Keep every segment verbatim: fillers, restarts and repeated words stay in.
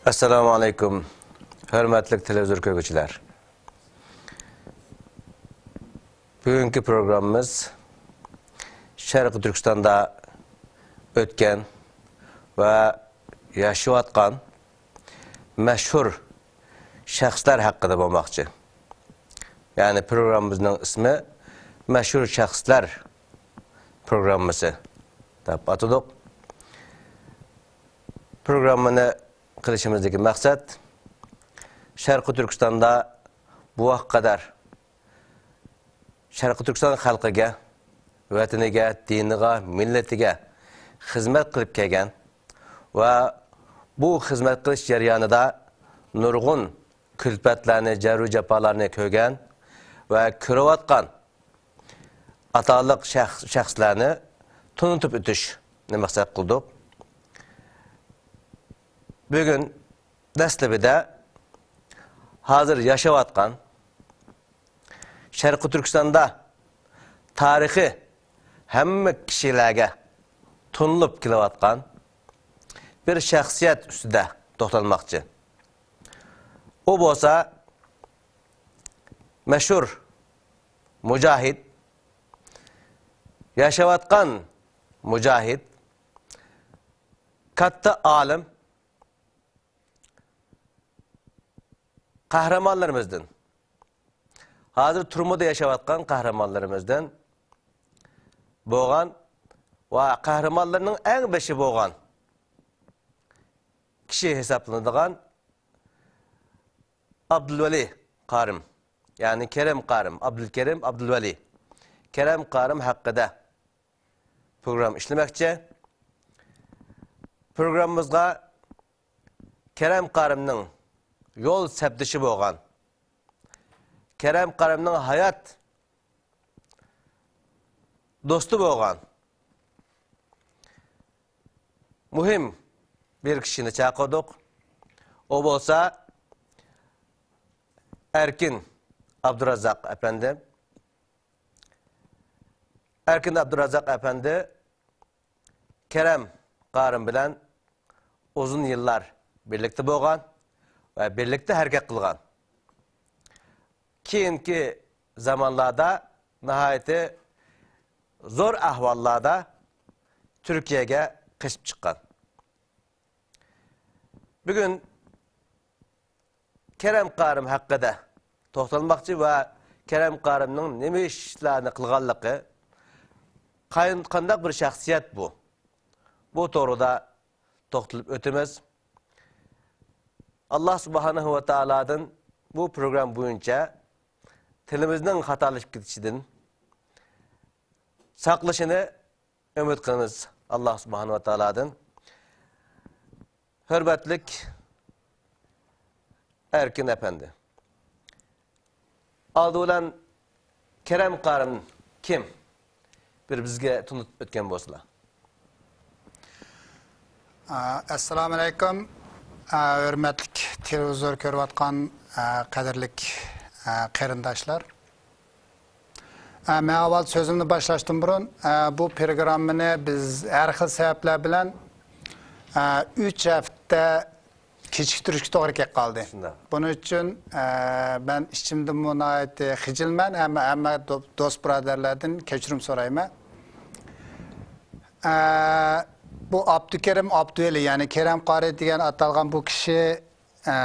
ئەسسالامۇ ئەلەيكۇم، ھۆرمەتلىك تېلېۋىزور كۆرگۈچىلەر. بۈگۈنكى پروگراممىمىز شەرقىي تۈركىستاندا ئۆتكەن ۋە ياشاۋاتقان مەشھۇر شەخسلەر ھەققىدە بولماقچى. يەنى پروگراممىمىزنىڭ ئىسمى مەشھۇر شەخسلەر پروگراممىسى دەپ ئاتىدۇق. پروگراممىنى قىلىشىمىزدىكى مەقسەت، شەرقىي تۈركىستاندا بۇ ۋاقىتقا قەدەر شەرقىي تۈركىستان خەلقىگە، ۋەتىنىگە، دىنىغا، مىللىتىگە خىزمەت قىلىپ كەلگەن ۋە بۇ خىزمەت قىلىش جەريانىدا نۇرغۇن كۈلپەتلەرنى، جەبرۇ جاپالارنى كۆرگەن ۋە كۆرۈۋاتقان ئاتالىق شەخس-، شەخسلەرنى تونۇتۇپ ئۆتۈشنى مەقسەت قىلدۇق. بۈگۈن دەسلىپىدە ھازىر ياشاۋاتقان، شەرقىي تۈركىستاندا تارىخى ھەممە كىشىلەرگە تونۇلۇپ كېلىۋاتقان بىر شەخسىيەت ئۈستىدە توختالماقچى. ئۇ بولسا مەشھۇر مۇجاھىد، ياشاۋاتقان مۇجاھىد، كاتتا ئالىم، قەھرىمانلىرىمىزدىن، ھازىر تۈرمىدە ياشاۋاتقان قەھرىمانلىرىمىزدىن بولغان ۋە قەھرىمانلىرىنىڭ ئەڭ بېشى بولغان كىشى ھېسابلىنىدىغان ئابدۇلۋەلى قارىم، يەنى كېرەم قارىم، ئابدۇلكېرىم، ئابدۇلۋەلى، كېرەم قارىم ھەققىدە پروگرامما ئىشلىمەكچى. پروگراممىمىزغا كېرەم قارىمنىڭ يول سەپدىشى بولغان، كېرەم قارىمنىڭ ھايات دوستى بولغان مۇھىم بىر كىشىنى چاقىردۇق. ئۇ بولسا ئەركىن ئابدۇرازاق ئەپەندى. ئەركىن ئابدۇرازاق ئەپەندى كېرەم قارىم بىلەن ئۇزۇن يىللار بىرلىكتە بولغان ۋە بىرلىكتە ھەرىكەت قىلغان. كېيىنكى زامانلاردا ناھايىتى زور ئەھۋاللاردا تۈركىيەگە قېچىپ چىققان. بۈگۈن كېرەم قارىم ھەققىدە توختالماقچى ۋە كېرەم قارىمنىڭ نېمە ئىشلارنى قىلغانلىقى، قاي-، قانداق بىر شەخسىيەت بۇ؟ بۇ توغرىدا توختىلىپ ئۆتىمىز. ئاللا سۇبھانەھۇ ۋە تائالادىن بۇ پروگرامما بويىچە تىلىمىزنىڭ خاتالىشىپ كېتىشىدىن ساقلىشىنى ئۈمىد قىلىمىز ئاللا سۇبھانەھۇ ۋە تائالادىن. ھۆرمەتلىك ئەركىن ئەپەندى، ئالدى بىلەن كېرەم قارىم كىم؟ بىر بىزگە تونۇتۇپ ئۆتكەن بولسىلا. ئە، ئەسسالامۇئەلەيكۇم. ئە، ھۆرمەتلىك تېلېۋىزور كۆرۈۋاتقان، ئە، قەدىرلىك، ئە، قېرىنداشلار. ئە، مەن ئاۋۋال سۆزۈمنى باشلاشتىن بۇرۇن، ئە، بۇ پروگراممىنى بىز ھەر خىل سەۋەبلەر بىلەن، ئە، ئۈچ ھەپتە كېچىكتۈرۈشكە توغرا كېلىپ قالدى. شۇنداق. بۇنىڭ ئۈچۈن، ئە، مەن ئىچىمدىمۇ ناھايىتى خىجىلمەن، ھەممە، ھەممە دو-، دوست بۇرادەرلەردىن كەچۈرۈم سورايمەن. ئە، بۇ ئابدۇكېرىم ئابدۇۋەلى، يەنى كېرەم قارى دېگەن ئاتالغان بۇ كىشى، ئە،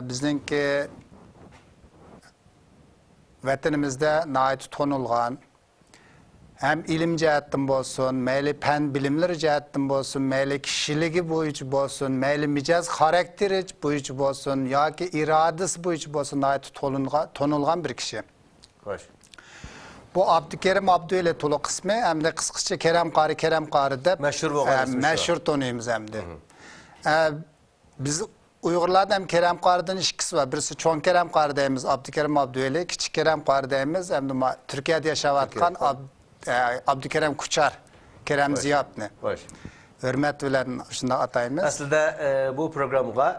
بىزنىڭكى ۋەتىنىمىزدە ناھايىتى تونۇلغان، ھەم ئىلىم جەھەتتىن بولسۇن، مەيلى پەن بىلىملىرى جەھەتتىن بولسۇن، مەيلى كىشىلىكى بويىچە بولسۇن، مەيلى مىجەز خاراكتېرى بويىچە بولسۇن ياكى ئىرادىسى بويىچە بولسۇن، ناھايىتى تونۇلغا-، تونۇلغان بىر كىشى. خوش. بۇ ئابدۇكېرىم ئابدۇۋەلى تولۇق ئىسمى، ئەمدى قىسقىچە كېرەم قارى، كېرەم قارى دەپ، مەشھۇر بولغان ئە، ئىسمى شۇ. مەشھۇر تونۇيمىز ئەمدى. مم. ئە، بىز ئۇيغۇرلاردا ھەم كېرەم قارىدىن ئىككىسى بار. بىرسى چوڭ كېرەم قارى دەيمىز، ئابدۇكېرىم ئابدۇۋەلى، كىچىك كېرەم قارى دەيمىز، ھەمدە ما-، تۈركىيەدە ياشاۋاتقان تۈركىيە. ئاب-، ئە، ئابدۇكېرەم كۇچار، كېرەم خوش. زىياپنى. خوش. ھۆرمەت بىلەن شۇنداق ئاتايمىز. ئەسلىدە، ئە، بۇ پروگراممىغا،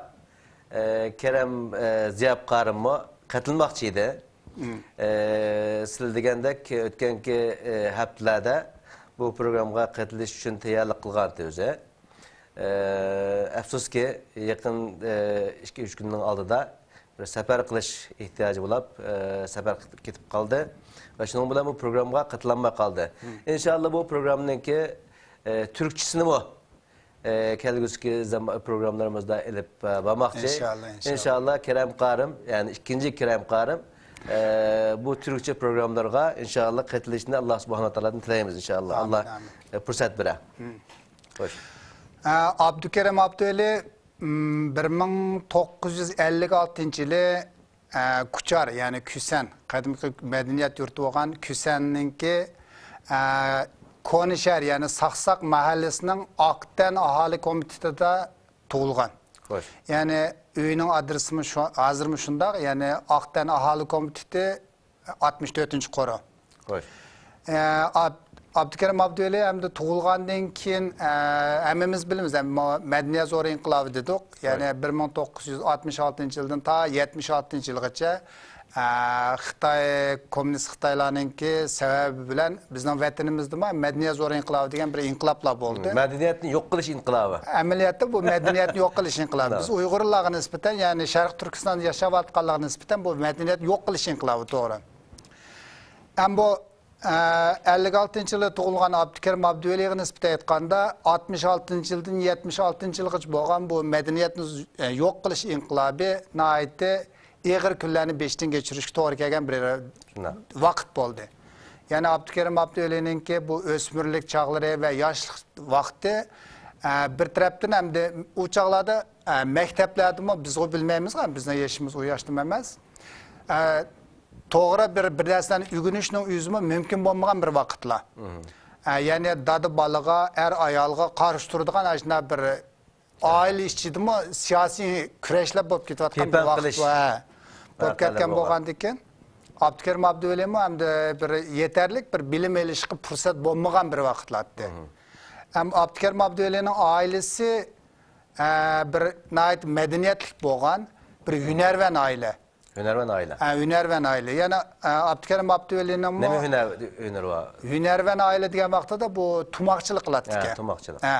ئە، كېرەم، ئە، زىياپ قارىممۇ قېتىلماقچى ئىدى. مم. ئە، سىلەر دېگەندەك، ئۆتكەنكى، ئە، ھەپتىلەردە بۇ پروگراممىغا قېتىلىش ئۈچۈن تەييارلىق قىلغانىدى ئۆزى. ئە، ئەپسۇسكى، يېقىن، ئە، ئىككى، ئۈچ كۈننىڭ ئالدىدا بىر سەپەر قىلىش ئېھتىياجى بولاپ، ئە، سەپەر قىلىپ كېتىپ قالدى. ۋە شۇنىڭ بىلەن بۇ پروگراممىغا قاتنالماي قالدى. ئىنشاللا بۇ پروگرامنىڭكى، ئە، تۈركچىسىنىمۇ، ئە، كەلگۈسىدىكى زاما-، پروگراملىرىمىزدا ئېلىپ، ئە، بارماقچى. ئىنشاللا، ئىنشاللا. ئىنشاللا كېرەم قارىم، يەنى ئىككىنچى كېرەم قارىم، ئە، بۇ تۈركچە پروگراملارغا ئىنشاللا قېتىلىشىنى ئاللا سۇبھانەھۇ ۋە تائالادىن تىلەيمىز ئىنشاللا. ئاللا، ئامىن. ئە، پۇرسەت بېرە. خوش. ئە، ئابدۇكېرىم ئابدۇۋەلى، م، بىر مىڭ توققۇز يۈز ئەللىك ئالتىنچى يىلى، ئە، كۇچار، يەنى كۈسەن، قەدىمكى مەدەنىيەت يۇرتى بولغان كۈسەننىڭكى، ئە، كونا شەھەر، يەنى ساقساق مەھەللىسىنىڭ ئاقتەن ئاھالە كومىتېتىدا تۇغۇلغان. خوش. يەنى ئۆيىنىڭ ئادرېسىمۇ شۇ، ھازىرمۇ شۇنداق، يەنى ئاقتەن ئاھالە كومىتېتى، ئاتمىش تۆتىنچى قورۇ. خوش. ئە، ئاب-، ئابدۇكېرىم ئابدۇۋەلى ئەمدى تۇغۇلغاندىن كېيىن، ئە، ھەممىمىز بىلىمىز، ئەمما مەدەنىيەت زور ئىنقىلابى دېدۇق. يەنى خوش. بىر مىڭ توققۇز يۈز ئاتمىش ئالتىنچى يىلدىن تا يەتمىش ئالتىنچى يىلغىچە، ئە، خىتاي، كوممۇنىست خىتايلارنىڭكى سەۋەبى بىلەن بىزنىڭ ۋەتىنىمىزدىمۇ مەدەنىيەت زور ئىنقىلابى دېگەن بىر ئىنقىلابلار بولدى. مەدەنىيەتنى يوق قىلىش ئىنقىلابى. ئەمەلىيەتتە بۇ مەدەنىيەتنى يوق قىلىش ئىنقىلابى. بىز ئۇيغۇرلارغا نىسبەتەن، يەنى شەرقىي تۈركىستاندا ياشاۋاتقانلارغا نىسبەتەن بۇ مەدەنىيەت يوق قىلىش ئىنقىلابى، توغرا. ئەمما بۇ، ئە، ئەللىك ئالتىنچى يىلى تۇغۇلغان ئابدۇكېرىم ئابدۇۋەلىگە نىسبەتەن ئېيتقاندا، ئاتمىش ئالتىنچى يىلدىن يەتمىش ئالتىنچى يىلغىچە بولغان بۇ مەدەنىيەتنى ز-، ئە، يوق قىلىش ئىنقىلابى ناھايىتى ئېغىر كۈنلەرنى بېشىدىن كەچۈرۈشكە توغرا كەلگەن بىر شۇنداق. ۋاقىت بولدى. يەنى ئابدۇكېرىم ئابدۇۋەلىنىڭكى بۇ ئۆسمۈرلۈك چاغلىرى ۋە ياشلىق ۋاقتى، ئە، بىر تەرەپتىن ئەمدى ئۇ چاغلاردا، ئە، مەكتەپلەردىمۇ بىزغۇ بىلمەيمىزغۇ، بىزنىڭ يېشىمىز ئۇ ياشتىمۇ ئەمەس. ئە، توغرا بىر، بىر نەرسىلەرنى ئۆگىنىشنىڭ ئۆزىمۇ مۇمكىن بولمىغان بىر ۋاقىتلار. ئە، يەنى دادا بالىغا، ئەر ئايالغا قارشى تۇرىدىغان ئاشۇنداق بىر ئائىلە ئىچىدىمۇ سىياسىي كۈرەشلەر بولۇپ كېتىۋاتقان بىر ۋاقىت بار. ھە. بولۇپ كەتكەن بولغاندىكىن، ئابدۇكېرىم ئابدۇۋەلىمۇ ئەمدى بىر يېتەرلىك بىر بىلىم ئېلىشقا پۇرسەت بولمىغان بىر ۋاقىتلار ئىدى. ئەم، ئابدۇكېرىم ئابدۇۋەلىنىڭ ئائىلىسى، ئە، بىر ناھايىتى مەدەنىيەتلىك بولغان، بىر ھۈنەرۋەن ئائىلە. ھۈنەرۋەن ئائىلە. ھە، ھۈنەرۋەن ئائىلە. يەنە، ئە، ئابدۇكېرىم ئابدۇۋەلىنىڭمۇ نېمە ھۈنەر، ھۈنىرى بار؟ ھۈنەرۋەن ئائىلە دېگەن ۋاقتىدا بۇ تۇماقچىلىق قىلاتتىكەن. ھە، تۇماقچىلىق. ھە.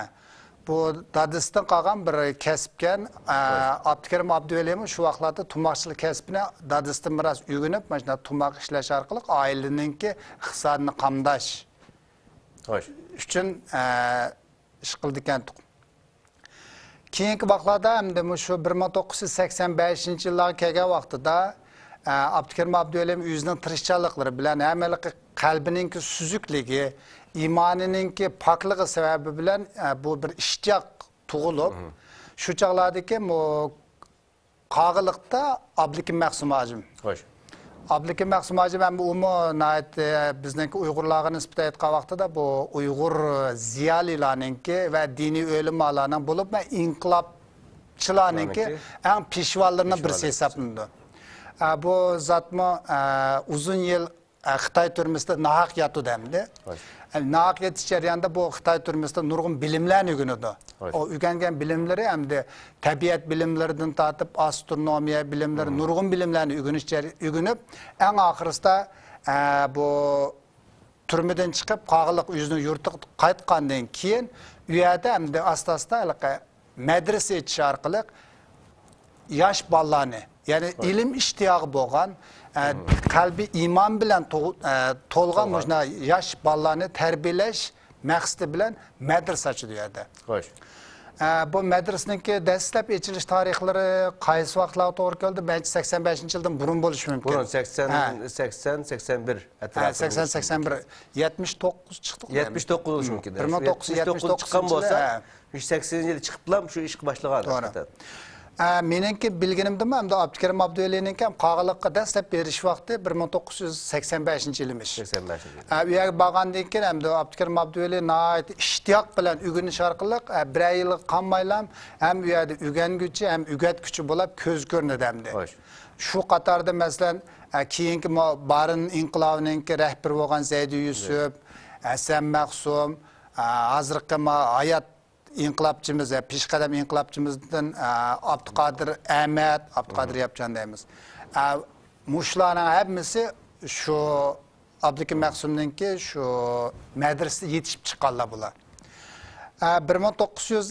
بۇ دادىسىدىن قالغان بىر كەسىپكەن. ئە، ئابدۇكېرىم ئابدۇۋەلىمۇ شۇ ۋاقىتلاردا تۇماقچىلىق كەسپىنى دادىسىدىن مىراس ئۆگىنىپ، مانا شۇنداق تۇماق ئىشلەش ئارقىلىق ئائىلىنىڭكى ئىقتىسادىنى قامداش خوش. ئۈچۈن، ئە، ئىش قىلىدىكەن. كېيىنكى ۋاقىتلاردا، ئەمدى مۇشۇ بىر مىڭ توققۇز يۈز سەكسەن بەشىنچى يىللارغا كەلگەن ۋاقتىدا، ئە، ئابدۇكېرىم ئابدۇۋەلىم ئۆزىنىڭ تىرىشچانلىقلىرى بىلەن، ھەممىلىقى قەلبىنىڭكى سۈزۈكلۈكى، ئىمانىنىڭكى پاكلىقى سەۋەبى بىلەن، ئە، بۇ بىر ئىشتىياق تۇغۇلۇپ، شۇ چاغلاردىكى مۇ-، قاغىلىقتا ئابلىكىم مەخسۇم ھاجىم. خوش. ئابلىكىم مەخسۇم ھاجىم ھەم ئۇمۇ ناھايىتى بىزنىڭكى ئۇيغۇرلارغا نىسبەتەن ئېيتقان ۋاقتىدا بۇ ئۇيغۇر زىيالىيلارنىڭكى ۋە دىنىي ئۆلىمالارنىڭ بولۇپمۇ ئىنقىلابچىلارنىڭكى ئەڭ پېشۋالىرىنىڭ بىرسى ھېسابلىنىدۇ. ئە، بۇ زاتمۇ، ئە، ئۇزۇن يىل ئە، خىتاي تۈرمىسىدە ناھەق ياتىدۇ ئەمدى. خوش. ئە، ناھەق يېتىش جەريانىدا بۇ خىتاي تۈرمىسىدە نۇرغۇن بىلىملەرنى ئۆگىنىدۇ. خوش. ئۇ ئۆگەنگەن بىلىملىرى ئەمدى تەبىئەت بىلىملىرىدىن تارتىپ، ئاسترونومىيە بىلىملىرى، نۇرغۇن بىلىملەرنى ئۆگىنىش جەر-، ئۆگىنىپ، ئەڭ ئاخىرسىدا، ئە، بۇ تۈرمىدىن چىقىپ، قاغىلىق ئۆزىنىڭ يۇرتىغا قايتقاندىن كېيىن، ئۇ يەردە ئەمدى ئاستا-ئاستا ھېلىقى مەدرىسە ئېچىش ئارقىلىق ياش بالىلارنى، يەنى ئىلىم ئىشتىياقى بولغان، ئە، قەلبى ئىمان بىلەن تو-، ئە، تولغان مۇشۇنداق ياش بالىلارنى تەربىيەلەش مەقسىتى بىلەن مەدرىسە ئاچىدۇ ئۇ يەردە. خوش. ئە، بۇ مەدرىسىنىڭكى دەسلەپ ئېچىلىش تارىخلىرى قايسى ۋاقىتلارغا توغرا كەلدى؟ مەنچە سەكسەن بەشىنچى يىلدىن بۇرۇن بولۇشى مۇمكىن. بۇرۇن، سەكسەن، ھە. سەكسەن، سەكسەن بىر ھە، ئەتراپىدا سەكسەن، بولۇشى سەكسەن بىر، يەتمىش توققۇز چىقتىغۇ. يەتمىش توققۇز بولۇشى مۇمكىن. بىر مىڭ توققۇز يۈز يەتمىش توققۇز چىققان بولسا، ھە. مۇشۇ سەكسىنىنچى يىلى چىقىپلا شۇ ئىشقا باشلىغان. توغرا. ھەقىقەتەن. ئە، مېنىڭكى بىلگىنىمدىمۇ ئەمدى ئابدۇكېرىم ئابدۇۋەلىنىڭكى ھەم قاغىلىققا دەسلەپ بېرىش ۋاقتى بىر مىڭ توققۇز يۈز سەكسەن بەشىنچى يىلىمىش. سەكسەن بەشىنچى يىل. ئە، ئۇ يەرگە بارغاندىن كېيىن ئەمدى ئابدۇكېرىم ئابدۇۋەلى ناھايىتى ئىشتىياق بىلەن ئۆگىنىش ئارقىلىق، ئە، بىرەر يىلغا قالمايلا ھەم ئۇ يەردە ئۆگەنگۈچى ھەم ئۆگەتكۈچى بولاپ كۆز كۆرۈنىدۇ ئەمدى. خوش. شۇ قاتاردا، مەسىلەن، ئە، كېيىنكى مۇ-، بارىن ئىنقىلابىنىڭكى رەھبىرى بولغان زەيدى يۈسۈپ، ھەسەن مەخسۇم، ئە، ھازىرقى ما-، ھايات ئىنقىلابچىمىز، ئە، پېشقەدەم ئىنقىلابچىمىزدىن، ئە، ئابدۇقادىر ئەمەت، ئابدۇقادىر ياپچان دەيمىز. ئە، مۇشۇلارنىڭ ھەممىسى شۇ ئابلىكىم مەخسۇمنىڭكى شۇ مەدرىسىدە يېتىشىپ چىققانلار بۇلار. ئە، بىر مىڭ توققۇز يۈز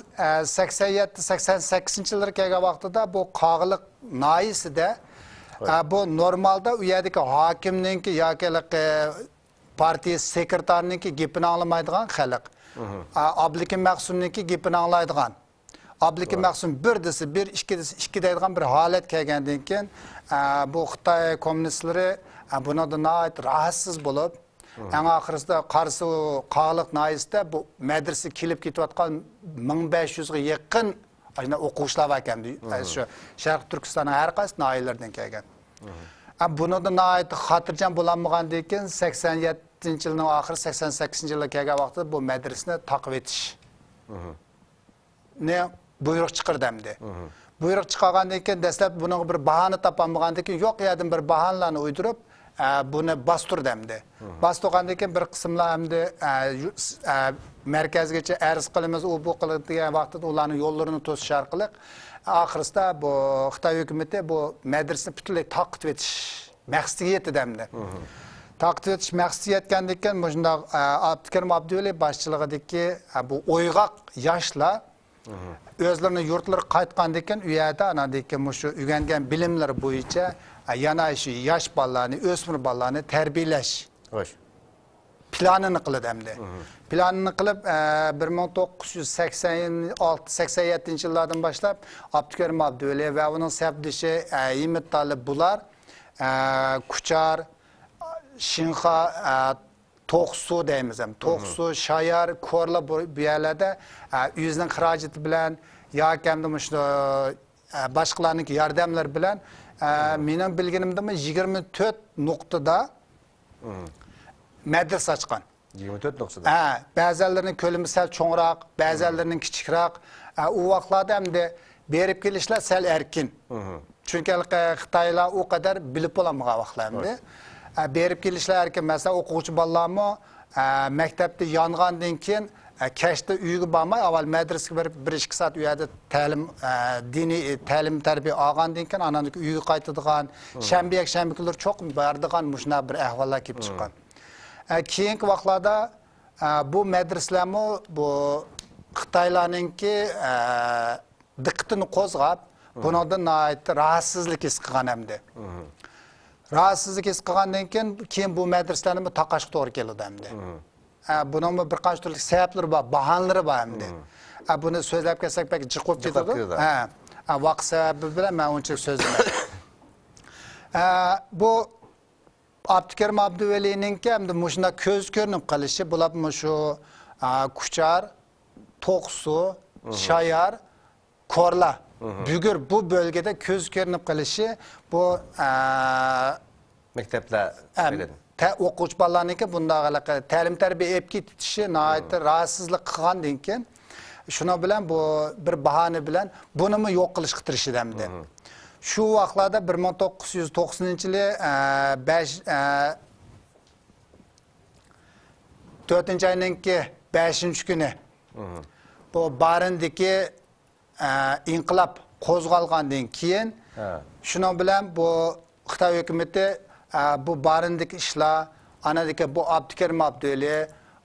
سەكسەن يەتتە، سەكسەن سەككىزىنچى يىللىرى كەلگەن ۋاقتىدا بۇ قاغىلىق ناھىيەسىدە، ھوي. ئە، بۇ نورمالدا ئۇ يەردىكى ھاكىمنىڭكى ياكى ھېلىقى پارتىيە سېكرېتارىنىڭكى گېپىنى ئاڭلىمايدىغان خەلق. ئە، ئابلىكىم مەخسۇمنىڭكى گېپىنى ئاڭلايدىغان. ئابلىكىم مەخسۇم بىر دېسە بىر، ئىككى دېسە ئىككى دەيدىغان بىر ھالەت كەلگەندىن كېيىن، ئە، بۇ خىتاي كوممۇنىستلىرى، ئە، بۇنىڭدىن ناھايىتى راھەتسىز بولۇپ، ئەڭ ئاخىرىسىدا قارىسا، ئۇ قاغىلىق ناھىيەسىدە بۇ مەدرىسە كېلىپ كېتىۋاتقان مىڭ بەش يۈزگە يېقىن ئاشۇنداق ئوقۇغۇچىلار باركەن. ئە، شۇ شەرقىي تۈركىستاننىڭ ھەر قايسى ناھىيەلىرىدىن كەلگەن. ئە، بۇنىڭدا ناھايىتى خاتىرجەم بولالمىغاندىن كېيىن، سەكسەن يەتتىنچى يىلنىڭ ئاخىرى، سەكسەن سەككىزىنچى يىلغا كەلگەن ۋاقتىدا بۇ مەدرىسىنى تاقىۋېتىش نى بۇيرۇق چىقىرىدى ئەمدى. بۇيرۇق چىقارغاندىن كېيىن، دەسلەپ بۇنىڭغا بىر باھانە تاپالمىغاندىن كېيىن، يوق يەردىن بىر باھانىلارنى ئۇيدۇرۇپ، ئە، بۇنى باستۇردى ئەمدى. باستۇرغاندىن كېيىن، بىر قىسىملار ئەمدى، ئە، يۇ-، ئە، مەركەزگىچە ئەرز قىلىمىز، ئۇ بۇ قىلىدۇ دېگەن ۋاقتىدا ئۇلارنىڭ يوللىرىنى توسۇش ئارقىلىق، ئاخىرسىدا بۇ خىتاي ھۆكۈمىتى بۇ مەدرىسىنى پۈتۈنلەي تاقىتىۋېتىش مەقسىتىگە يېتىدۇ ئەمدى. تاقىتىۋېتىش مەقسىتىگە يەتكەندىن كېيىن، مۇشۇنداق، ئە، ئابدۇكېرىم ئابدۇۋەلى باشچىلىقىدىكى، ئە، بۇ ئويغاق ياشلار ئۆزلىرىنىڭ يۇرتلىرىغا قايتقاندىن كېيىن، ئۇ يەردە ئاناندىن كېيىن مۇشۇ ئۆگەنگەن بىلىملىرى بويىچە، ئە، يەنە شۇ ياش بالىلارنى، ئۆسمۈر بالىلارنى تەربىيەلەش پىلانىنى قىلىدۇ ئەمدى. پىلانىنى قىلىپ، ئە، بىر مىڭ توققۇز يۈز سەكسەن ئالتە، سەكسەن يەتتىنچى يىللاردىن باشلاپ ئابدۇكېرىم ئابدۇۋەلى ۋە ئۇنىڭ سەپدىشى، ئە، ھىمىت تالىپ بۇلار، ئە، كۇچار، شىنخا، ئە، توقسۇ دەيمىز ھەم. توقسۇ، شايار، كورلا بۇ، بۇ يەرلەردە، ئە، ئۆزىنىڭ خىراجىتى بىلەن ياكى ئەمدى مۇشۇ، ئە، باشقىلارنىڭكى ياردەملىرى بىلەن، ئە، مېنىڭ بىلگىنىمدىمۇ يىگىرمە تۆت نۇقتىدا مەدرىسە ئاچقان. يىگىرمە تۆت نۇقتىدا. ھە، بەزەنلىرىنىڭ كۆلىمى سەل چوڭراق، بەزەنلىرىنىڭ كىچىكراق. ئە، ئۇ ۋاقىتلاردا ئەمدى بېرىپ كېلىشلەر سەل ئەركىن. چۈنكى ھېلىقى خىتايلار ئۇ قەدەر بىلىپ بولالمىغان ۋاقىتلار ئەمدى. ئە، بېرىپ كېلىشلەر ئەركىن. مەسىلەن، ئوقۇغۇچى بالىلارمۇ، ئە، مەكتەپتە يانغاندىن كېيىن، ئە، كەچتە ئۆيگە بارماي، ئاۋۋال مەدرىسىگە بېرىپ، بىر ئىككى سائەت ئۇ يەردە تەلىم، ئە، دىنىي، ئە، تەلىم تەربىيە ئالغاندىن كېيىن، ئاناندىن كېيىن ئۆيگە قايتىدىغان، شەنبە يەكشەنبە كۈنلىرى چوقۇم بارىدىغان مۇشۇنداق بىر ئەھۋاللار كېلىپ چىققان. ئە، كېيىنكى ۋاقىتلاردا، ئە، بۇ مەدرىسىلەرمۇ بۇ خىتايلارنىڭكى، ئە، دىققىتىنى قوزغاپ، بۇنىڭدىن ناھايىتى راھەتسىزلىك ھېس قىلغان ئەمدى. راھەتسىزلىك ھېس قىلغاندىن كېيىن، كېيىن بۇ مەدرىسىلەرنىمۇ تاقاشقا توغرا كېلىدۇ ئەمدى. ئە، بۇنىڭمۇ بىر قانچە تۈرلۈك سەۋەبلىرى بار، باھانىلىرى بار ئەمدى. ئە، بۇنى سۆزلەپ كەتسەك بەك جىق بولۇپ جىق بولۇپ كېتىدۇ. كېتىدۇ. ھە. ئە، ۋاقىت سەۋەبى بىلەن مەن ئۇنچىلىك سۆزلىمەيمەن. ئە، بۇ ئابدۇكېرىم ئابدۇۋەلىنىڭكى ئەمدى مۇشۇنداق كۆز كۆرۈنۈپ قېلىشى، بولۇپمۇ شۇ، ئا، كۇچار، توقسۇ، شايار، كورلا، بۈگۈر بۇ بۆلگىدە كۆز كۆرۈنۈپ قېلىشى، بۇ، ئا، مەكتەپلەر ئەم، تە-، ئوقۇغۇچى بالىلارنىڭكى بۇنداق ھېلىقى تەلىم تەربىيە ئېلىپ كېتىشى ناھايىتى راھەتسىزلىك قىلغاندىن كېيىن، شۇنىڭ بىلەن بۇ بىر باھانە بىلەن بۇنىمۇ يوق قىلىشقا تىرىشىدۇ ئەمدى. شۇ ۋاقىتلاردا بىر مىڭ توققۇز يۈز توقسىنىنچى يىلى، ئە، بەش، ئە، تۆتىنچى ئاينىڭكى بەشىنچى كۈنى بۇ بارىندىكى، ئە، ئىنقىلاب قوزغالغاندىن كېيىن، شۇنىڭ بىلەن بۇ خىتاي ھۆكۈمىتى، ئە، بۇ بارىندىكى ئىشلار، ئاناندىكى بۇ ئابدۇكېرىم ئابدۇۋەلى،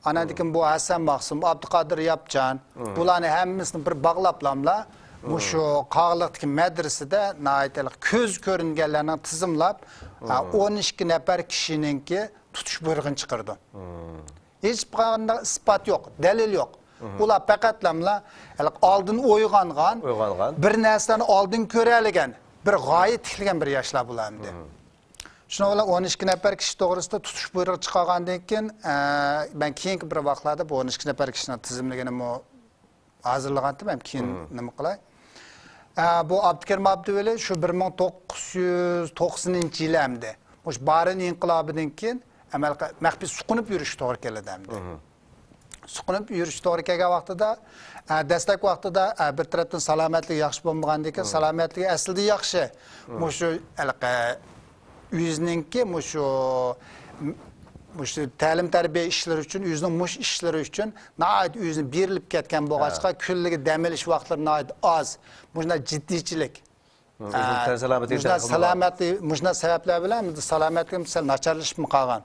ئاناندىكى بۇ ھەسەن مەخسۇم، ئابدۇقادىر ياپچان، بۇلارنى ھەممىسىنى بىر باغلاپلاملا، مۇشۇ قاغىلىقتىكى مەدرىسىدە ناھايىتى كۆز كۆرۈنگەنلەرنى تىزىملاپ، ئە، ئون ئىككى نەپەر كىشىنىڭكى تۇتۇش بۇيرۇغىنى چىقىرىدۇ. ھېچقانداق ئىسپات يوق، دەلىل يوق. ئۇلار پەقەتلەملا ھېلىقى ئالدىن ئويغانغان، ئويغانغان. بىر نەرسىلەرنى ئالدىن كۆرەلىگەن، بىر غايە تىكلىگەن بىر ياشلار بۇلار ئەمدى. شۇنىڭ بىلەن ئون ئىككى نەپەر كىشى توغرىسىدا تۇتۇش بۇيرۇقى چىقارغاندىن كېيىن، ئە، مەن كېيىنكى بىر ۋاقىتلاردا بۇ ئون ئىككى نەپەر كىشىنىڭ تىزىملىكىنىمۇ ھازىرلىغانتىم ھەم كېيىن نېمە قىلاي. ئە، بۇ ئابدۇكېرىم ئابدۇۋەلى شۇ بىر مىڭ توققۇز يۈز توقسىنىنچى يىلى ئەمدى مۇشۇ بارىن ئىنقىلابىدىن كېيىن ئەمەلىي مەخپىي سۇقۇنۇپ يۈرۈشكە توغرا كېلىدۇ ئەمدى. سۇقۇنۇپ يۈرۈشكە توغرا كەلگەن ۋاقتىدا، ئە، دەسلەپكى ۋاقتىدا، ئە، بىر تەرەپتىن سالامەتلىكى ياخشى بولمىغاندىن كېيىن، سالامەتلىكى ئەسلىدە ياخشى. مۇشۇ ھېلىقى ئۆزىنىڭكى مۇشۇ، مۇشۇ تەلىم تەربىيە ئىشلىرى ئۈچۈن، ئۆزىنىڭ مۇشۇ ئىشلىرى ئۈچۈن ناھايىتى ئۆزىنى بېرىلىپ كەتكەن بولغاچقا، كۈنلىكى دەم ئېلىش ۋاقىتلىرى ناھايىتى ئاز. مۇشۇنداق جىددىيچىلىك. ئۆزىنىڭ تەن سالامىتىگە مۇشۇنداق سالامەتلىك، مۇشۇنداق سەۋەبلەر بىلەن سالامەتلىكىم سەل ناچارلىشىپمۇ قالغان.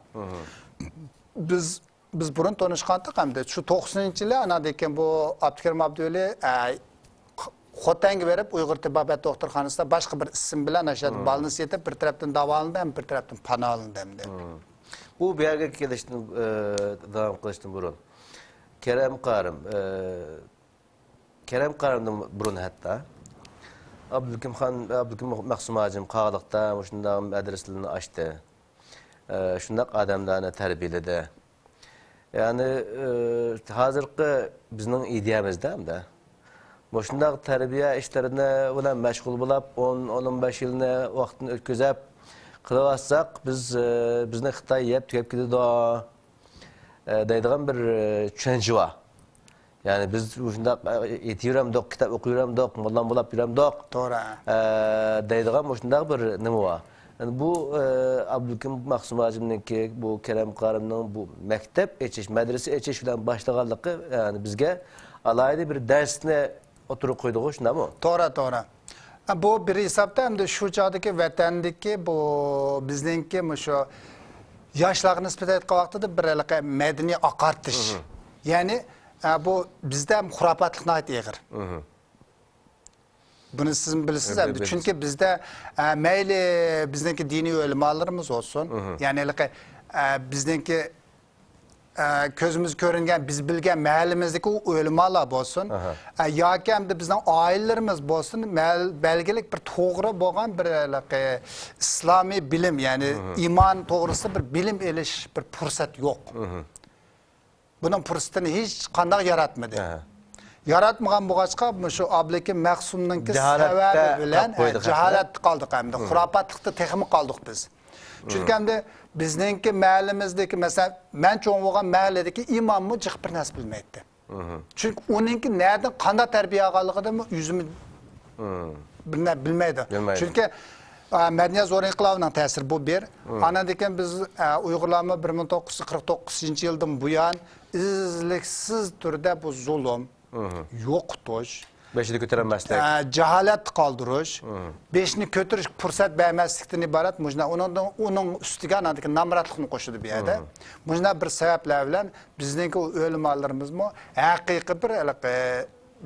بىز بىز بۇرۇن تونۇشقانتۇق ئەمدى. شۇ توقسىنىنچى يىلى ئاناندىن كېيىن بۇ ئابدۇكېرىم ئابدۇۋەلى، ئە، خوتەنگە بېرىپ، ئۇيغۇر تېبابەت دوختۇرخانىسىدا باشقا بىر ئىسىم بىلەن ئاشۇ يەردە بالنىس يېتىپ، بىر تەرەپتىن داۋالاندى ھەم بىر تەرەپتىن پانا ئالىندى ئەمدى. بۇ، بۇ يەرگە كېلىشتىن، ئە، داۋام قىلىشتىن بۇرۇن، كېرەم قارىم، ئە، كېرەم قارىمدىن بۇرۇن ھەتتا ئابدۇلكىم خان، ئابدۇلكىم مەخسۇم ھاجىم قاغىلىقتا مۇشۇنداق مەدرىسىلەرنى ئاچتى. ئە، شۇنداق ئادەملەرنى تەربىيەلىدى. يەنى، ئى، ھازىرقى بىزنىڭ ئىدىيەمىزدە ئەمدى مۇشۇنداق تەربىيە ئىشلىرىنى بىلەن مەشغۇل بولاپ، ئون، ئون بەش يىلنى ۋاقتىنى ئۆتكۈزۈپ قىلىۋاتساق، بىز، ئى، بىزنى خىتاي يەپ تۈگەپ كېتىدۇ، ئى، دەيدىغان بىر، ئى، چۈشەنچە بار. يەنى بىز مۇشۇنداق، ئە، يېتىۋېرەمدۇق، كىتاب ئوقۇيۋېرەمدۇق، موللام بولاپ يۈرەمدۇق، توغرا. ئە، دەيدىغان مۇشۇنداق بىر نېمە بار. يەنى بۇ، ئە، ئابدۇلكىم مەخسۇم ھاجىمنىڭكى، بۇ كېرەم قارىمنىڭ بۇ مەكتەپ ئېچىش، مەدرىسە ئېچىش بىلەن باشلىغانلىقى، يەنى بىزگە ئالاھىدە بىر دەرسنى ئوتتۇرىغا قويدىغۇ، شۇنداقمۇ؟ توغرا، توغرا. بۇ بىر ھېسابتا ئەمدى شۇ چاغدىكى ۋەتەندىكى بۇ بىزنىڭكى مۇشۇ ياشلارغا نىسبەتەن ئېيتقان ۋاقتىدا بىر ھېلىقى مەدەنىي ئاقارتىش. يەنى، ئە، بۇ بىزدە ھەم خۇراپاتلىق ناھايىتى ئېغىر. بۇنى سىزمۇ بىلىسىز ئەمدى. چۈنكى بىزدە، ئە، مەيلى بىزنىڭكى دىنىي ئۆلىمالىرىمىز بولسۇن، يەنى ھېلىقى، ئە، بىزنىڭكى ئە، كۆزىمىز كۆرۈنگەن، بىز بىلگەن مەھەللىمىزدىكى ئۇ ئۆلىمالار بولسۇن، ئە، ياكى ئەمدى بىزنىڭ ئائىلىلىرىمىز بولسۇن، مەل-، بەلگىلىك بىر توغرا بولغان بىر ھېلىقى ئىسلامىي بىلىم، يەنى ئىمان توغرىسىدا بىر بىلىم ئېلىش بىر پۇرسەت يوق. بۇنىڭ پۇرسىتىنى ھېچ قانداق ياراتمىدى. ياراتمىغان بولغاچقا، مۇشۇ ئابلىكىم مەخسۇمنىڭكى سەۋەبى بىلەن، ھە، جاھالەتتە قالدۇق ئەمدى. خۇراپاتلىقتا تېخىمۇ قالدۇق بىز. چۈنكى ئەمدى بىزنىڭكى مەھەللىمىزدىكى، مەسىلەن، مەن چوڭ بولغان مەھەللىدىكى ئىماممۇ جىق بىر نەرسە بىلمەيتتى. چۈنكى ئۇنىڭكى نەدىن قانداق تەربىيە ئالغانلىقىنىمۇ يۈزىمۇ بىر نە-، بىلمەيدۇ. چۈنكى، ئا، مەدەنىيەت زور ئىنقىلابىنىڭ تەسىرى بۇ بىر. ئاناندىن كېيىن بىز، ئا، ئۇيغۇرلارمۇ بىر مىڭ توققۇز يۈز قىرىق توققۇزىنچى يىلدىن بۇيان ئىزلىكسىز تۈردە بۇ زۇلۇم، يوقىتىش، بېشىنى كۆتۈرەلمەسلىك. ئە، جاھالەتتە قالدۇرۇش، بېشىنى كۆتۈرۈشكە پۇرسەت بەرمەسلىكتىن ئىبارەت مۇشۇنداق. ئۇنىڭدىن، ئۇنىڭ ئۈستىگە ئاناندىكى نامراتلىقنى قوشىدۇ بۇ يەردە. مۇشۇنداق بىر سەۋەبلەر بىلەن بىزنىڭكى ئۆلىمالىرىمىزمۇ ھەقىقىي بىر ھېلىقى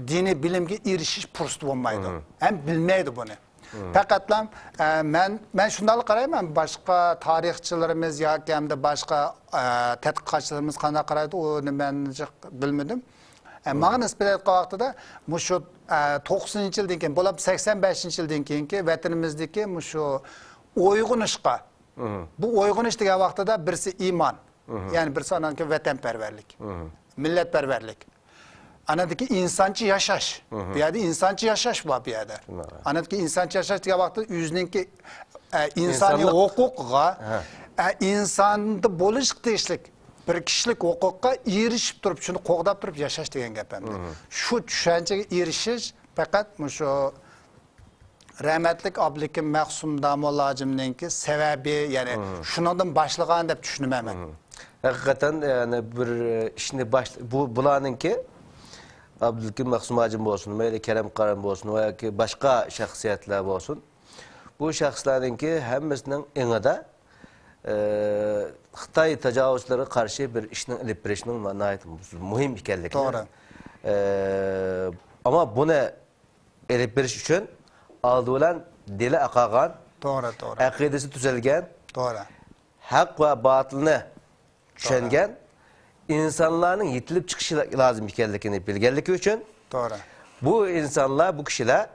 دىنىي بىلىمگە ئېرىشىش پۇرسىتى بولمايدۇ. ھەم بىلمەيدۇ بۇنى. پەقەتلا، ئە، مەن، مەن شۇنداقلا قارايمەن، باشقا تارىخچىلىرىمىز ياكى ھەمدە باشقا، ئە، تەتقىقاتچىلىرىمىز قانداق قارايدۇ، ئۇنى مەن جىق بىلمىدىم. ئە، ماڭا نىسبەت ئېيتقان ۋاقتىدا مۇشۇ، ئە، توقسىنىنچى يىلدىن كېيىن، بولۇپ سەكسەن بەشىنچى يىلدىن كېيىنكى ۋەتىنىمىزدىكى مۇشۇ ئويغىنىشقا، بۇ ئويغىنىش دېگەن ۋاقتىدا بىرسى ئىمان، يەنى بىرسى ئانانكى ۋەتەنپەرۋەرلىك، مىللەتپەرۋەرلىك. ئاناندىكى ئىنسانچە ياشاش. بۇ يەردە ئىنسانچە ياشاش بار بۇ يەردە. ئاناندىكى ئىنسانچە ياشاش دېگەن ۋاقىتتا ئۆزىنىڭكى، ئە، ئىنسانىي ھوقۇقىغا، ئە، ئىنساندا بولۇشقا تېگىشلىك بىر كىشىلىك ھوقۇققا ئېرىشىپ تۇرۇپ، شۇنى قوغداپ تۇرۇپ ياشاش دېگەن گەپ ئەمدى. شۇ چۈشەنچىگە ئېرىشىش پەقەت مۇشۇ رەھمەتلىك ئابلىكىم مەخسۇم داموللا ھاجىمنىڭكى سەۋەبى، يەنى شۇنىڭدىن باشلىغان دەپ چۈشىنىمەن مەن. ھەقىقەتەن، يەنى بىر ئىشنى باش-، بۇ، بۇلارنىڭكى، ئابدۇلكىم مەخسۇم ھاجىم بولسۇن، مەيلى كېرەم قارىم بولسۇن ۋە ياكى باشقا شەخسىيەتلەر بولسۇن، بۇ شەخسلەرنىڭكى ھەممىسىنىڭ ئېڭىدا، ئە، خىتاي تاجاۋۇزچىلىرىغا قارشى بىر ئىشنىڭ ئېلىپ بېرىشنىڭ ناھايىتى مۇھىم ئىكەنلىكىنى، توغرا. ئە، ئەمما بۇنى ئېلىپ بېرىش ئۈچۈن ئالدى بىلەن دىلى ئاقارغان، توغرا، توغرا. ئەقىدىسى تۈزەلگەن، توغرا. ھەق ۋە باتىلنى چۈشەنگەن ئىنسانلارنىڭ يېتىلىپ چىقىشى لازىم ئىكەنلىكىنى بىلگەنلىكى ئۈچۈن، توغرا. بۇ ئىنسانلار، بۇ كىشىلەر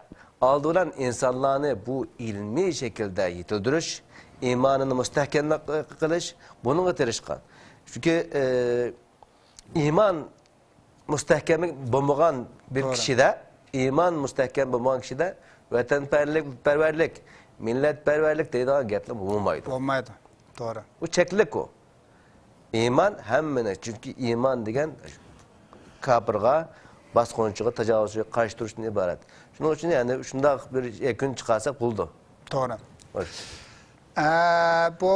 ئالدى بىلەن ئىنسانلارنى بۇ ئىلمىي شەكىلدە يېتىلدۈرۈش، ئىمانىنى مۇستەھكەم قىلىش، بۇنىڭغا تىرىشقان. چۈنكى، ئە، ئىمان مۇستەھكەم بولمىغان بىر كىشىدە، ئىمان مۇستەھكەم بولمىغان كىشىدە ۋەتەنپەرۋەرلىك، مىللەتپەرۋەرلىك دەيدىغان گەپلەر بولمايدۇ. بولمايدۇ. توغرا. ئۇ چەكلىك ئۇ. ئىمان ھەممىنى، چۈنكى ئىمان دېگەن كاپىرغا، باسقۇنچىغا، تاجاۋۇزچىغا قارشى تۇرۇشتىن ئىبارەت. شۇنىڭ ئۈچۈن يەنى شۇنداق بىر يەكۈن چىقارساق بولىدۇ. توغرا. خوش. ئە، بۇ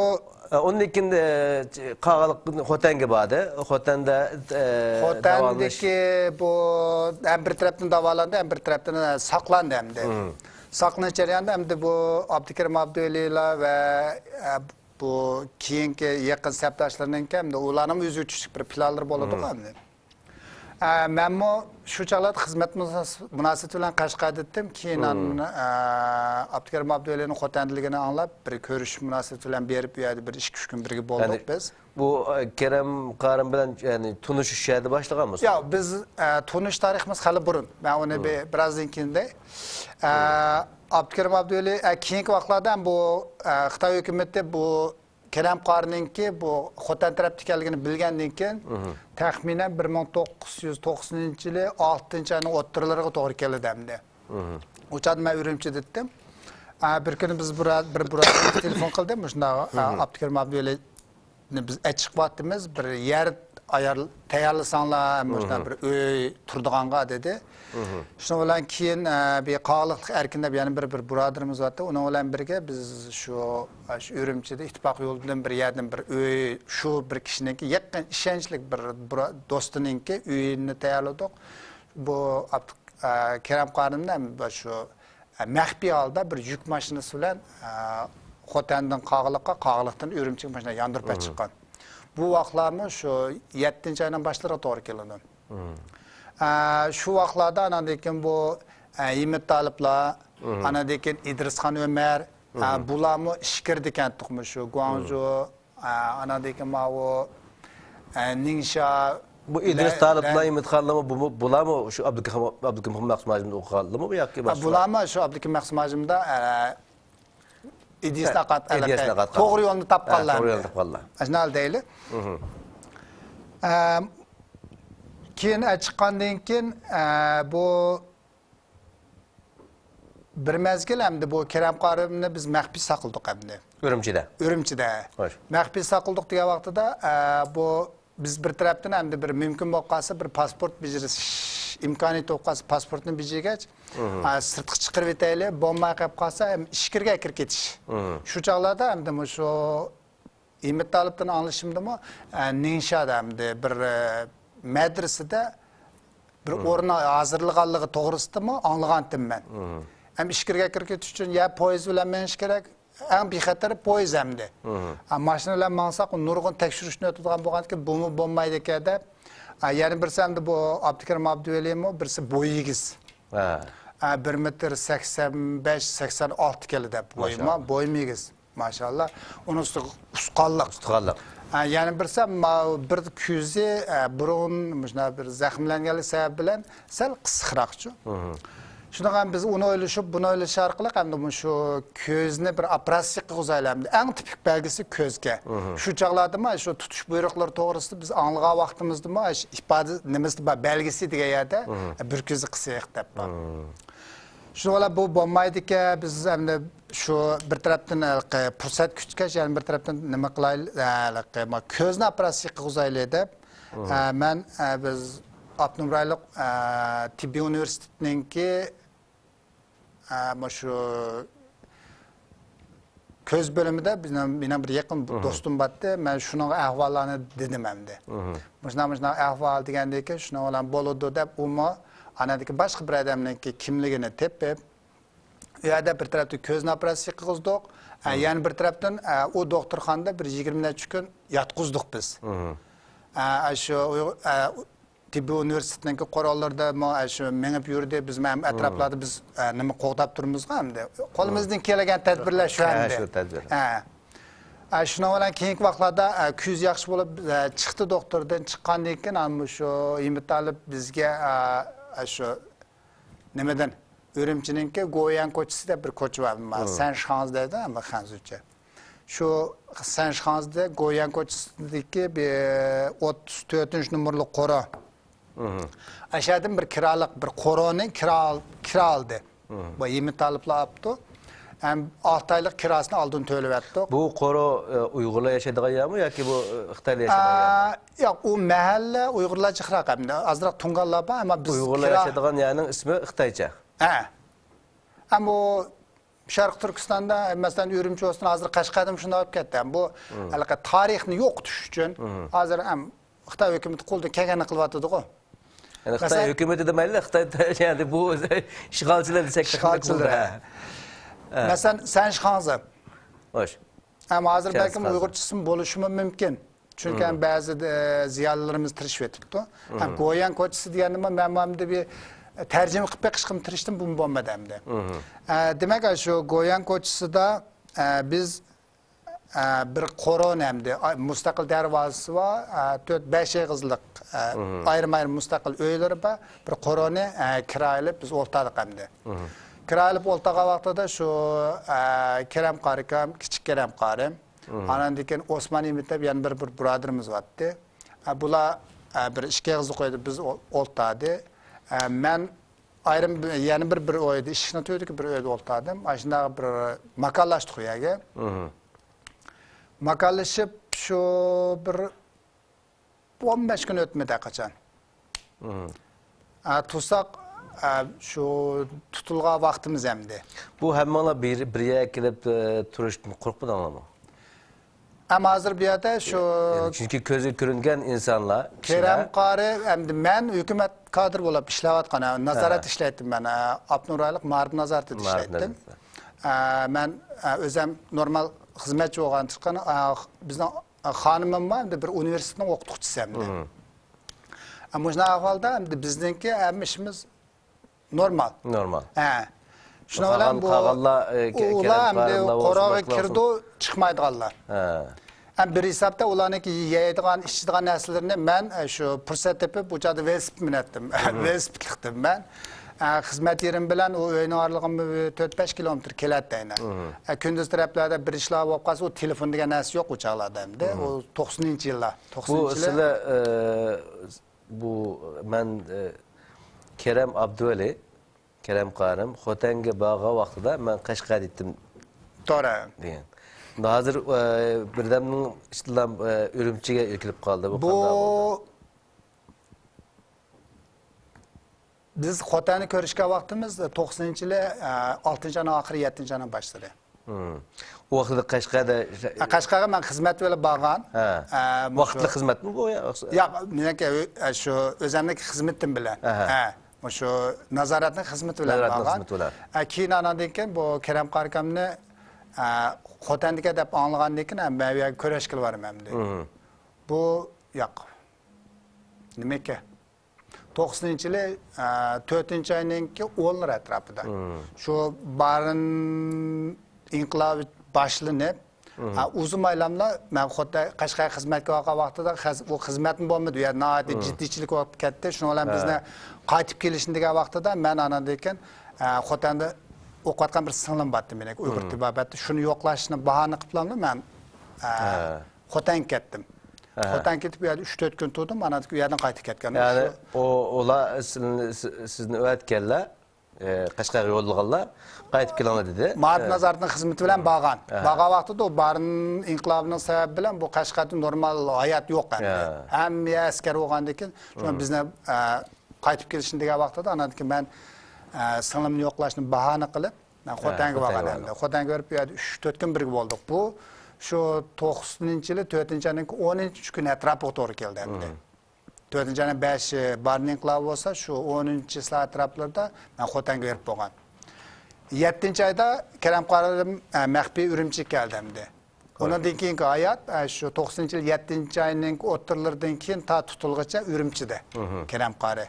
ئە، ئۇندىن كېيىن، ئە، قاغىلىق خوتەنگە باردى. خوتەندە، ئە، خوتەندىكى بۇ ھەم بىر تەرەپتىن داۋالاندى، ھەم بىر تەرەپتىن، ئە، ساقلاندى ئەمدى. ساقلىنىش جەريانىدا ئەمدى بۇ ئابدۇكېرىم ئابدۇۋەلىلار ۋە، ئە، بۇ كېيىنكى يېقىن سەپداشلىرىنىڭكى ھەمدە ئۇلارنىڭ ئۆزىگە چۈشلۈك بىر پىلانلىرى بولىدۇ ئەمدى. ئە، مەنمۇ شۇ چاغلاردا خىزمەت مۇناس-، مۇناسىۋىتى بىلەن قەشقەردە ئىدىم. كېيىن ئاندىن، ئە، ئابدۇكېرىم ئابدۇۋەلىنىڭ خوتەندىلىكىنى ئاڭلاپ، بىر كۆرۈشۈش مۇناسىۋىتى بىلەن بېرىپ، ئۇ يەردە بىر ئىككى-ئۈچ كۈن بىرگە بولدۇق بىز. بۇ، ئە، كېرەم قارىم بىلەن، يەنى، تونۇشۇش شۇ يەردە باشلىغانمۇسىز؟ ياق، بىز، ئە، تونۇش تارىخىمىز خېلى بۇرۇن. مەن ئۇنى بىر، بىرازدىن كېيىن دەي. ئە، ئابدۇكېرىم ئابدۇۋەلى، ئە، كېيىنكى ۋاقىتلاردا ھەم بۇ، ئە، خىتاي ھۆكۈمىتى بۇ كېرەم قارىنىڭكى بۇ خوتەن تەرەپتە ئىكەنلىكىنى بىلگەندىن كېيىن، تەخمىنەن بىر مىڭ توققۇز يۈز توقسىنىنچى يىلى ئالتىنچى ئاينىڭ ئوتتۇرىلىرىغا توغرا كېلىدۇ ئەمدى. ئۇ چاغدا مەن ئۈرۈمچىدە ئىدىم. ئە، بىر كۈنى بىز بۇرا-، بىر بۇرادىرىمىز تېلېفون قىلدى، مۇشۇنداق، ئە، ئابدۇكېرىم ئابدۇۋەلىنى بىز ئەچىقىۋاتىمىز، بىر يەر ئايار-، تەييارلىساڭلار، مۇشۇنداق بىر ئۆي تۇرىدىغانغا دېدى. شۇنىڭ بىلەن كېيىن، ئە، بىر قاغىلىقلىق ئەركىن دەپ يەنە بىر، بىر بۇرادىرىمىز بارتى. ئۇنىڭ بىلەن بىرگە بىز شۇ، شۇ ئۈرۈمچىدە ئىتتىپاق يولى بىلەن بىر يەردىن بىر ئۆي، شۇ بىر كىشىنىڭكى يېقىن ئىشەنچلىك بىر، بىر دوستىنىڭكى ئۆيىنى تەييارلىدۇق. بۇ ئابدۇ-، ئە، كېرەم قارىمنى ھەم شۇ، ئە، مەخپىي ھالدا بىر يۈك ماشىنىسى بىلەن، ئە، خوتەندىن قاغىلىققا، قاغىلىقتىن ئۈرۈمچىگە ماشىنا ياندۇرۇپ ئەچىققان. بۇ ۋاقىتلارمۇ شۇ يەتتىنچى ئاينىڭ باشلىرىغا توغرا كېلىدۇ. ئە، شۇ ۋاقىتلاردا ئاناندىن كېيىن بۇ، ئە، ھىمىت تالىپلار، ئاناندىن كېيىن ئىدرىسخان ئۆمەر، ئە، بۇلارمۇ ئىچكىرىدە كەنتتۇقمۇ شۇ گۇاڭجۇ، ئە، ئاناندىن كېيىن ماۋۇ، ئە، نىڭشا. بۇ ئىدرىس تالىپلار، ھىمىت خانلارمۇ، بۇ، بۇلارمۇ شۇ ئابدۇكېرىم، ئابدۇكېرىم مەخسۇس مۇھاجىمدىن ئوقۇغانلارمۇ ياكى باشقىلار؟ بۇلارمۇ شۇ ئابدۇكېرىم مەخسۇس مۇھاجىمدا، ئە، ئىدىيە سىناقات، ئىدىيە سىناقات، توغرا يولنى تاپقانلار. توغرا يولنى تاپقانلار. ئەشنال دەيلى. ئە، كېيىن، ئە، چىققاندىن كېيىن، ئە، بۇ بىر مەزگىل ئەمدى بۇ كېرەم قارىمنى بىز مەخپىي ساقلىدۇق ئەمدى. ئۈرۈمچىدە؟ ئۈرۈمچىدە. خوش. مەخپىي ساقلىدۇق دېگەن ۋاقتىدا، ئە، بۇ بىز بىر تەرەپتىن ئەمدى بىر مۇمكىن بولۇپ قالسا، بىر پاسپورت بېجىرىش ئىمكانىيىتى بولۇپ قالسا، پاسپورتنى بېجىرگەچ، ئا، سىرتقا چىقىرىۋېتەيلى، بولماي قېلىپ قالسا، ئەم، ئىچكىرىگە كىرىپ كېتىش. شۇ چاغلاردا ئەمدى مۇشۇ ھىمىت تالىپتىن ئاڭلىشىمدىمۇ، ئە، نىڭشادا ئەمدى بىر، ئە، مەدرىسىدە بىر ئورۇن ھازىرلىغانلىقى توغرىسىدىمۇ ئاڭلىغانتىم مەن. ئەم، ئىچكىرىگە كىرىپ كېتىش ئۈچۈن يا پويىز بىلەن مېڭىش كېرەك، ئەڭ بىخەتەر پويىز ئەمدى. ئا، ماشىنا بىلەن ماڭساق، نۇرغۇن تەكشۈرۈشتىن ئۆتىدىغان بولغاندىكىن، بۇمۇ بولمايدىكەن دەپ. ئا، يەنە بىرسى ئەمدى بۇ ئابدۇكېرىم ئابدۇۋەلىمۇ، بىرسى بويى ئېگىز. ئا، بىر مېتىر سەكسەن بەش، سەكسەن ئالتە كېلە دەپ بويىما، بويىمۇ ئېگىز. ماشاللا. ئۇنىڭ ئۈستىگە ئۇستىخانلىق. ئۇستىخانلىق. ئا، يەنە بىرسى، ما-، بىر كۆزى، ئا، بۇرۇن مۇشۇنداق بىر زەخىملەنگەنلىك سەۋەبى بىلەن سەل قىسىقراقچۇ. شۇنىڭغا بىز ئۇنى ئويلىشىپ، بۇنى ئويلىشىش ئارقىلىق ئەمدى مۇشۇ كۆزنى بىر ئوپېراتسىيە قىلغۇزايلى ئەمدى. ئەڭ تىپىك بەلگىسى كۆزكە. شۇ چاغلاردىمۇ شۇ تۇتۇش بۇيرۇقلىرى توغرىسىدا بىز ئاڭلىغان ۋاقتىمىزدىمۇ ئىپادە نېمىسى بار، بەلگىسى دېگەن يەردە بىر كۆزى قىسىق دەپ بار. شۇنىڭ بىلەن بۇ بولمايدىكەن، بىز ئەمدى شۇ بىر تەرەپتىن ھېلىقى پۇرسەت كۈتكەچ، يەنە بىر تەرەپتىن نېمە قىلايلى، ھېلىقى ما-، كۆزنى ئوپېراتسىيە قىلغۇزايلى دەپ، ئە، مەن، ئە، بىز ئاپتونوم رايونلۇق، ئە، تېببىي ئۇنىۋېرسىتېتنىڭكى، ئە، مۇشۇ كۆز بۆلۈمىدە بىزنىڭ، مېنىڭ بىر يېقىن دوستۇم بارتتى. مەن شۇنىڭغا ئەھۋاللارنى دېدىم ئەمدى. مۇشۇنداق، مۇشۇنداق ئەھۋال دېگەندىن كېيىن شۇنىڭ بىلەن بولىدۇ دەپ، ئۇمۇ ئاناندىكى باشقا بىر ئادەمنىڭكى كىملىكىنى تېپىپ، ئۇ يەردە بىر تەرەپتىن كۆزنى ئوپېراتسىيە قىلغۇزدۇق. ئە، يەنە بىر تەرەپتىن، ئە، ئۇ دوختۇرخانىدا بىر يىگىرمە نەچچە كۈن ياتقۇزدۇق بىز. ئە، ئە، شۇ ئۇيغۇر، ئە، تېببىي ئۇنىۋېرسىتېتنىڭكى قوراللىرىدىمۇ، ئە، شۇ مېڭىپ يۈردى. بىزمۇ ھەم ئەتراپلاردا بىز، ئە، نېمە قوغداپ تۇرىمىزغۇ ئەمدى. قولىمىزدىن كېلىدىغان تەدبىرلەر شۇ ئەمدى. شۇ تەدبىر. ئە. ئە، شۇنىڭ بىلەن كېيىنكى ۋاقىتلاردا، ئە، كۆزى ياخشى بولۇپ، ئە، چىقتى دوختۇردىن. چىققاندىن كېيىن، ئەمما شۇ ھىمىت تالىپ بىزگە، ئە، ئە، شۇ نېمىدىن، ئۈرۈمچىنىڭكى گويۈەن كوچىسى دەپ بىر كوچا بار، سەن شاڭزى دەيدۇ، ئەمما خەنزۇچە. شۇ سەن شاڭزىدە گويۈەن كوچىسىدىكى بىر ئوتتۇز تۆتىنچى نومۇرلۇق قورۇ. ئاشۇ يەردىن بىر كىرالىق، بىر قورۇنى كىرا، كىرا ئالدى. بۇ ھىمىت تالىپلار ئاپتۇ. ھەم ئالتە ئايلىق كىراسىنى ئالدىن تۆلىۋەتتۇق. بۇ قورۇ، ئە، ئۇيغۇرلار ياشايدىغان يەرمۇ ياكى بۇ، ئە، خىتايلار ياشايدىغان يەرمۇ؟ ئە، يوق، ئۇ مەھەللە ئۇيغۇرلار جىقراق ئەمدى. ئازراق تۇڭگانلار بار، ئەمما بىز ئۇيغۇرلار ياشايدىغان يەرنىڭ ئىسمى خىتايچە. ھە. ئەمما ئۇ شەرقىي تۈركىستاندا، مەسىلەن، ئۈرۈمچى بولسۇن، ھازىر قەشقەردىمۇ شۇنداق بولۇپ كەتتى. بۇ ھېلىقى تارىخنى يوقىتىش ئۈچۈن ھازىر ھەم خىتاي ھۆكۈمىتى قولىدىن كەلگەننى قىلىۋاتىدىغۇ. يەنى خىتاي ھۆكۈمىتى دېمەيلى، خىتاي، يەنى بۇ ئىشغالچىلار دېسەك، ئىشغالچىلار. ھە. مەسىلەن، سەن شاڭزى. خوش. ئەمما ھازىر بەلكىم ئۇيغۇرچىسىمۇ بولۇشىمۇ مۇمكىن. چۈنكى ھەم بەزى، ئە، زىيالىيلىرىمىز تىرىشىۋېتىپتۇ. ھەم گويەن كوچىسى دېگەننىمۇ مەن مانا بۇ يەردە بىر، ئە، تەرجىمە قىلىپ بېقىشقىمۇ تىرىشتىم، بۇمۇ بولمىدى ئەمدى. ئە، دېمەك، شۇ گويەن كوچىسىدا، ئە، بىز، ئە، بىر قورۇنى ئەمدى، ئا، مۇستەقىل دەرۋازىسى بار، ئە، تۆت، بەش ئېغىزلىق، ئە، ئايرىم-ئايرىم مۇستەقىل ئۆيلىرى بار، بىر قورۇنى، ئە، كىرايە ئېلىپ بىز ئولتۇردۇق ئەمدى. كىرايە ئېلىپ ئولتۇرغان ۋاقتىدا شۇ، ئە، كېرەم قارىكام، كىچىك كېرەم قارىم، ئاناندىن كېيىن ئوسمان ئىمىت دەپ يەنە بىر، بىر بۇرادىرىمىز بارتتى. ئە، بۇلار، ئە، بىر ئىككى ئېغىزلىق ئۆيدە بىز ئو-، ئولتۇردى. ئە، مەن ئايرىم بىر، يەنە بىر، بىر ئۆيدە ئىشىكنى تۈۋىدىكى بىر ئۆيدە ئولتۇردۇم. ئاشۇنداق بىر ماكانلاشتۇق ئۇ يەرگە. ماكانلىشىپ شۇ بىر ئون بەش كۈن ئۆتمىدى قاچان. ئە، تۇرساق، ئە، شۇ تۇتۇلغان ۋاقتىمىز ئەمدى. بۇ ھەممىڭلار بىر، بىر يەرگە كېلىپ، ئە، تۇرۇشتىن قورقمىدىڭلارمۇ؟ ئەمما ھازىر بۇ يەردە شۇ يەنى چۈنكى كۆزگە كۆرۈنگەن ئىنسانلار كېرەم كىشىلەر. قارى، ئەمدى مەن ھۆكۈمەت كادىر بولۇپ ئىشلەۋاتقان، نازارەت ئىشلەيتتىم مەن، ئە، ئاپتونوم رايونلۇق مائارىپ نازارىتىدە ئىشلەيتتىم. ئە، مەن، ئە، ئۆزۈم نورمال خىزمەتچى بولغان چىققان، ئە، بىزنىڭ، ئە، خانىمىم بار، ئەمدى بىر ئۇنىۋېرسىتېتنىڭ ئوقۇتقۇچىسى ئەمدى. ئە، مۇشۇنداق ئەھۋالدا ئەمدى بىزنىڭكى ھەممە ئىشىمىز نورمال. نورمال. ھە. شۇنىڭ بىلەن بۇ قالغانلار، ئە، كە-، ئۇلار ئەمدى قورۇغا كىرىدۇ، چىقمايدىغانلار. ھە. ھەم بىر ھېسابتا ئۇلارنىڭكى يەيدىغان، ئىچىدىغان نەرسىلىرىنى مەن، ئە، شۇ پۇرسەت تېپىپ، بۇ چاغدا ۋېلىسىپىت مىنەتتىم. ۋېلىسىپىتلىقتىم مەن. ئە، خىزمەت يېرىم بىلەن ئۇ ئۆينىڭ ئارىلىقى بىر تۆت بەش كىلومېتىر كېلەتتى ئەينەن. ئە، كۈندۈز تەرەپلەردە بىر ئىشلار بولۇپ قالسا، ئۇ تېلېفون دېگەن نەرسە يوق ئۇ چاغلاردا ئەمدى. ئۇ توقسىنىنچى يىللار. بۇ توقسىنىنچى يىللار. سىلەر، ئە، بۇ مەن، ئە، كېرەم ئابدۇۋەلى، كېرەم قارىم، خوتەنگە بارغان ۋاقتىدا مەن قەشقەردە ئىدىم توغرا. دېگەن. ھازىر، ئە، بىردەمنىڭ ئىچىدىلا، ئە، ئۈرۈمچىگە كېلىپ قالدى. بۇ بۇ قانداق بولدى؟ بىز خوتەننى كۆرۈشكەن ۋاقتىمىز توقسىنىنچى يىلى، ئە، ئالتىنچى ئاينىڭ ئاخىرى، يەتتىنچى ئاينىڭ باشلىرى. ئۇ ۋاقىتتا قەشقەردە ئە، قەشقەرگە مەن خىزمەت بىلەن بارغان. ھە. ئە، مۇشۇ ۋاقىتلىق خىزمەتمۇ بۇ يا؟ ياق، مېنىڭكى ئە، شۇ ئۆزۈمنىڭكى خىزمىتىم بىلەن. ئەھە. ھە، مۇشۇ نازارەتنىڭ خىزمىتى بىلەن نازارەتنىڭ بارغان. خىزمىتى بىلەن. ئە، كېيىن ئاناندىن كېيىن بۇ كېرەم قارىكامنى، ئە، خوتەندىكەن دەپ ئاڭلىغاندىن كېيىن، ئە، مەن بۇ يەرگە كۆرۈشكىلى بارىمەن ئەمدى. بۇ ياق. نېمىكى؟ توقسىنىنچى يىلى، ئە، تۆتىنچى ئاينىڭكى ئونلىرى ئەتراپىدا. شۇ بارىن ئىنقىلابى باشلىنىپ، ئە، ئۇزىمايلاملا مەن خۇددى قەشقەرگە خىزمەتكە بارغان ۋاقتىدا خەز-، ئۇ خىزمەتمۇ بولمىدى. ئۇ يەر ناھايىتى جىددىيچىلىك بولۇپ كەتتى. شۇنىڭ بىلەن بىزنى قايتىپ كېلىشنى دېگەن ۋاقتىدا مەن ئاناندىن كېيىن، ئە، خوتەندە ئوقۇۋاتقان بىر سىڭلىم بارتى مېنىڭ ئۇيغۇر تېبابەتتە. شۇنى يوقلاشنى باھانە قىلىپلاملا مەن، ئە، خوتەنگە كەتتىم. ئەھە. خوتەنگە كېتىپ، ئۇ يەردە ئۈچ تۆت كۈن تۇردۇم، ئانان كېيىن ئۇ يەردىن قايتىپ كەتكەن. يەنى شۇ ئۇ، ئۇلار سىزنى، سىزنى ئەۋەتكەنلەر، ئە، قەشقەرگە يوللىغانلار، قايتىپ كېلىڭلار دېدى. مائارىپ نازارىتىنىڭ خىزمىتى بىلەن بارغان. ئەھە. بارغان ۋاقتىدا ئۇ بارىن ئىنقىلابىنىڭ سەۋەبى بىلەن بۇ قەشقەردە نورمال ھايات يوق ئەمدى. ھەممە ئەسكەر بولغاندىن كېيىن، شۇڭا بىزنى، ئە، قايتىپ كېلىشنى دېگەن ۋاقتىدا، ئانان كېيىن مەن، ئە، سىڭلىمنى يوقلاشنى باھانە قىلىپ، مەن خوتەنگە بارغان ئەمدى. خوتەنگە بېرىپ، ئۇ يەردە ئۈچ تۆت كۈن بىرگە بولدۇق. بۇ شۇ توقسىنىنچى يىلى تۆتىنچى ئاينىڭ ئونىنچى كۈنى ئەتراپىغا توغرا كەلدى ئەمدى. تۆتىنچى ئاينىڭ بەشى بارىن ئىنقىلابى بولسا، شۇ ئونىنچى چىسلا ئەتراپلىرىدا مەن خوتەنگە بېرىپ بولغان. يەتتىنچى ئايدا كېرەم قارىم، ئە، مەخپىي ئۈرۈمچىگە كەلدى ئەمدى. ئۇنىڭدىن كېيىنكى ھايات، ئە، شۇ توقسىنىنچى يىل يەتتىنچى ئاينىڭ ئوتتۇرىلىرىدىن كېيىن تا تۇتۇلغىچە ئۈرۈمچىدە كېرەم قارى.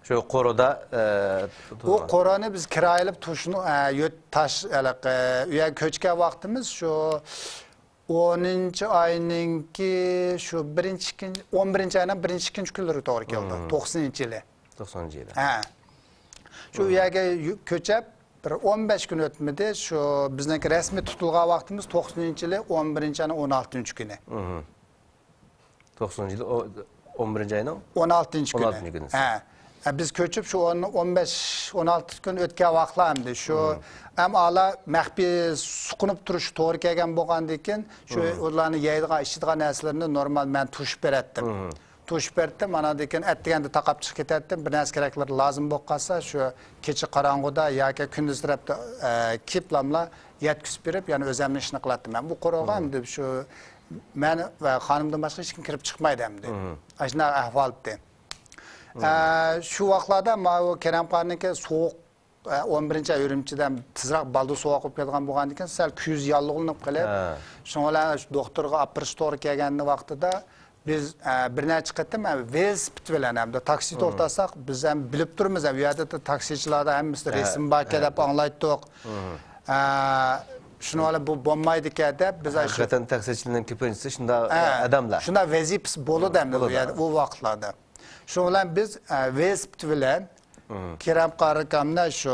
شۇ قورۇدا، ئە، ئۇ قورۇنى بىز كىرايە ئېلىپ تۇرۇشنى، ئە، يۆت-، تاش-، ھېلىقى، ئۇ يەرگە كۆچكەن ۋاقتىمىز شۇ ئونىنچى ئاينىڭكى شۇ بىرىنچى، ئىككىنچى، ئون بىرىنچى ئاينىڭ بىرىنچى، ئىككىنچى كۈنلىرى توغرا كەلدى. توقسىنىنچى يىلى. توقسىنىنچى يىلى. ھە. شۇ يەرگە يۈ-، كۆچۈپ، بىر ئون بەش كۈن ئۆتمىدى. شۇ بىزنىڭكى رەسمىي تۇتۇلغان ۋاقتىمىز توقسىنىنچى يىلى ئون بىرىنچى ئاينىڭ ئون ئالتىنچى كۈنى. توقسىنىنچى يىلى ئو-، ئون بىرىنچى ئاينىڭ؟ ئون ئالتىنچى كۈنى. ئون ئالتىنچى كۈنى. ھە. ھە، بىز كۆچۈپ شۇ ئون، ئون بەش، ئون ئالتە كۈن ئۆتكەن ۋاقىتلار ئەمدى. شۇ ھەم ئالا مەخپىي سۇقۇنۇپ تۇرۇش توغرا كەلگەن بولغاندىكىن، شۇ ئۇلارنى يەيدىغان، ئىچىدىغان نەرسىلىرىنى نورمال مەن توشۇپ بېرەتتىم. توشۇپ بەرتتىم. ئاناندىن كېيىن ئەتىگەندە تاقاپ چىقىپ كېتەتتىم. بىر نەرسە كېرەكلىرى لازىم بولۇپ قالسا، شۇ كېچە قاراڭغۇدا ياكى كۈندۈز تەرەپتە، ئە، كېلىپلاملا يەتكۈزۈپ بېرىپ، يەنە ئۆزەمنىڭ ئىشىنى قىلاتتىم. مەن بۇ قورۇغا ئەمدى شۇ مەن ۋە خانىمدىن باشقا ھېچكىم كىرىپ چىقمايدۇ ئەمدى. ئاشۇنداق ئەھۋالتى. ئە، شۇ ۋاقىتلاردا ماۋۇ كېرەم قارىنىڭكى سوغۇق ئە، ئون بىرىنچى ئاي ئۈرۈمچىدە تېزراق بالدۇر سوغۇق بولۇپ كەتكەن بولغاندىكىن، سەل كۆز ياللۇغلىنىپ قېلىپ، ھە. شۇنىڭ بىلەن شۇ دوختۇرغا ئاپىرىش توغرا كەلگەن ۋاقتىدا بىز، ئە، بىر نەچچە قېتىم، ئە، ۋېلىسىپىت بىلەن ھەمدە تاكسى توختاتساق، بىز ھەم بىلىپ تۇرىمىز، ھەم ئۇ يەردە تاكسىچىلاردا ھەممىسىدە ھە، رەسىم باركەن ھە. دەپ ئاڭلايتتۇق. ئە، شۇنىڭ بىلەن بۇ بولمايدىكەن دەپ، بىز ھە، شۇ ھەقىقەتەن تاكسىچىلارنىڭ كۆپىنچىسى شۇنداق ھە، ئادەملەر. شۇنداق ۋەزىپىسى بولىدۇ ھەمدە ئۇ بولىدۇ. يەردە، ئۇ ۋاقىتلاردا. شۇنىڭ بىلەن بىز، ئە، ۋېلىسىپىت بىلەن كېرەم قارىكامنى شۇ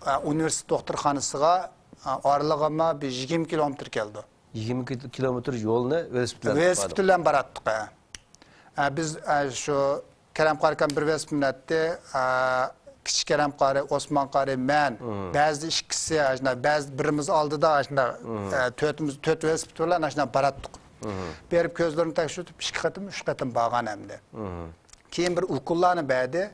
ئە، ئۇنىۋېرسىتېت دوختۇرخانىسىغا، ئە، ئارىلىقىمۇ بىر يىگىرمە كىلومېتىر كېلىدۇ. يىگىرمە كىلومېتىر يولنى ۋېلىسىپىت بىلەن ۋېلىسىپىت بىلەن باراتتۇق، ئە. ئە، بىز، ئە، شۇ كېرەم قارىكام بىر ۋېلىسىپىت مىنەتتى، ئە، كىچىك كېرەم قارى، ئوسمان قارى، مەن، بەزىدە ئىككىسى، ئاشۇنداق، بەزىدە بىرىمىز ئالدىدا، ئاشۇنداق، ئە، تۆتىمىز، تۆت ۋېلىسىپىت بىلەن ئاشۇنداق باراتتۇق. بېرىپ كۆزلىرىنى تەكشۈرتۈپ، ئىككى قېتىم، ئۈچ قېتىم بارغان ئەمدى. كېيىن بىر ئوكۇللارنى بەردى.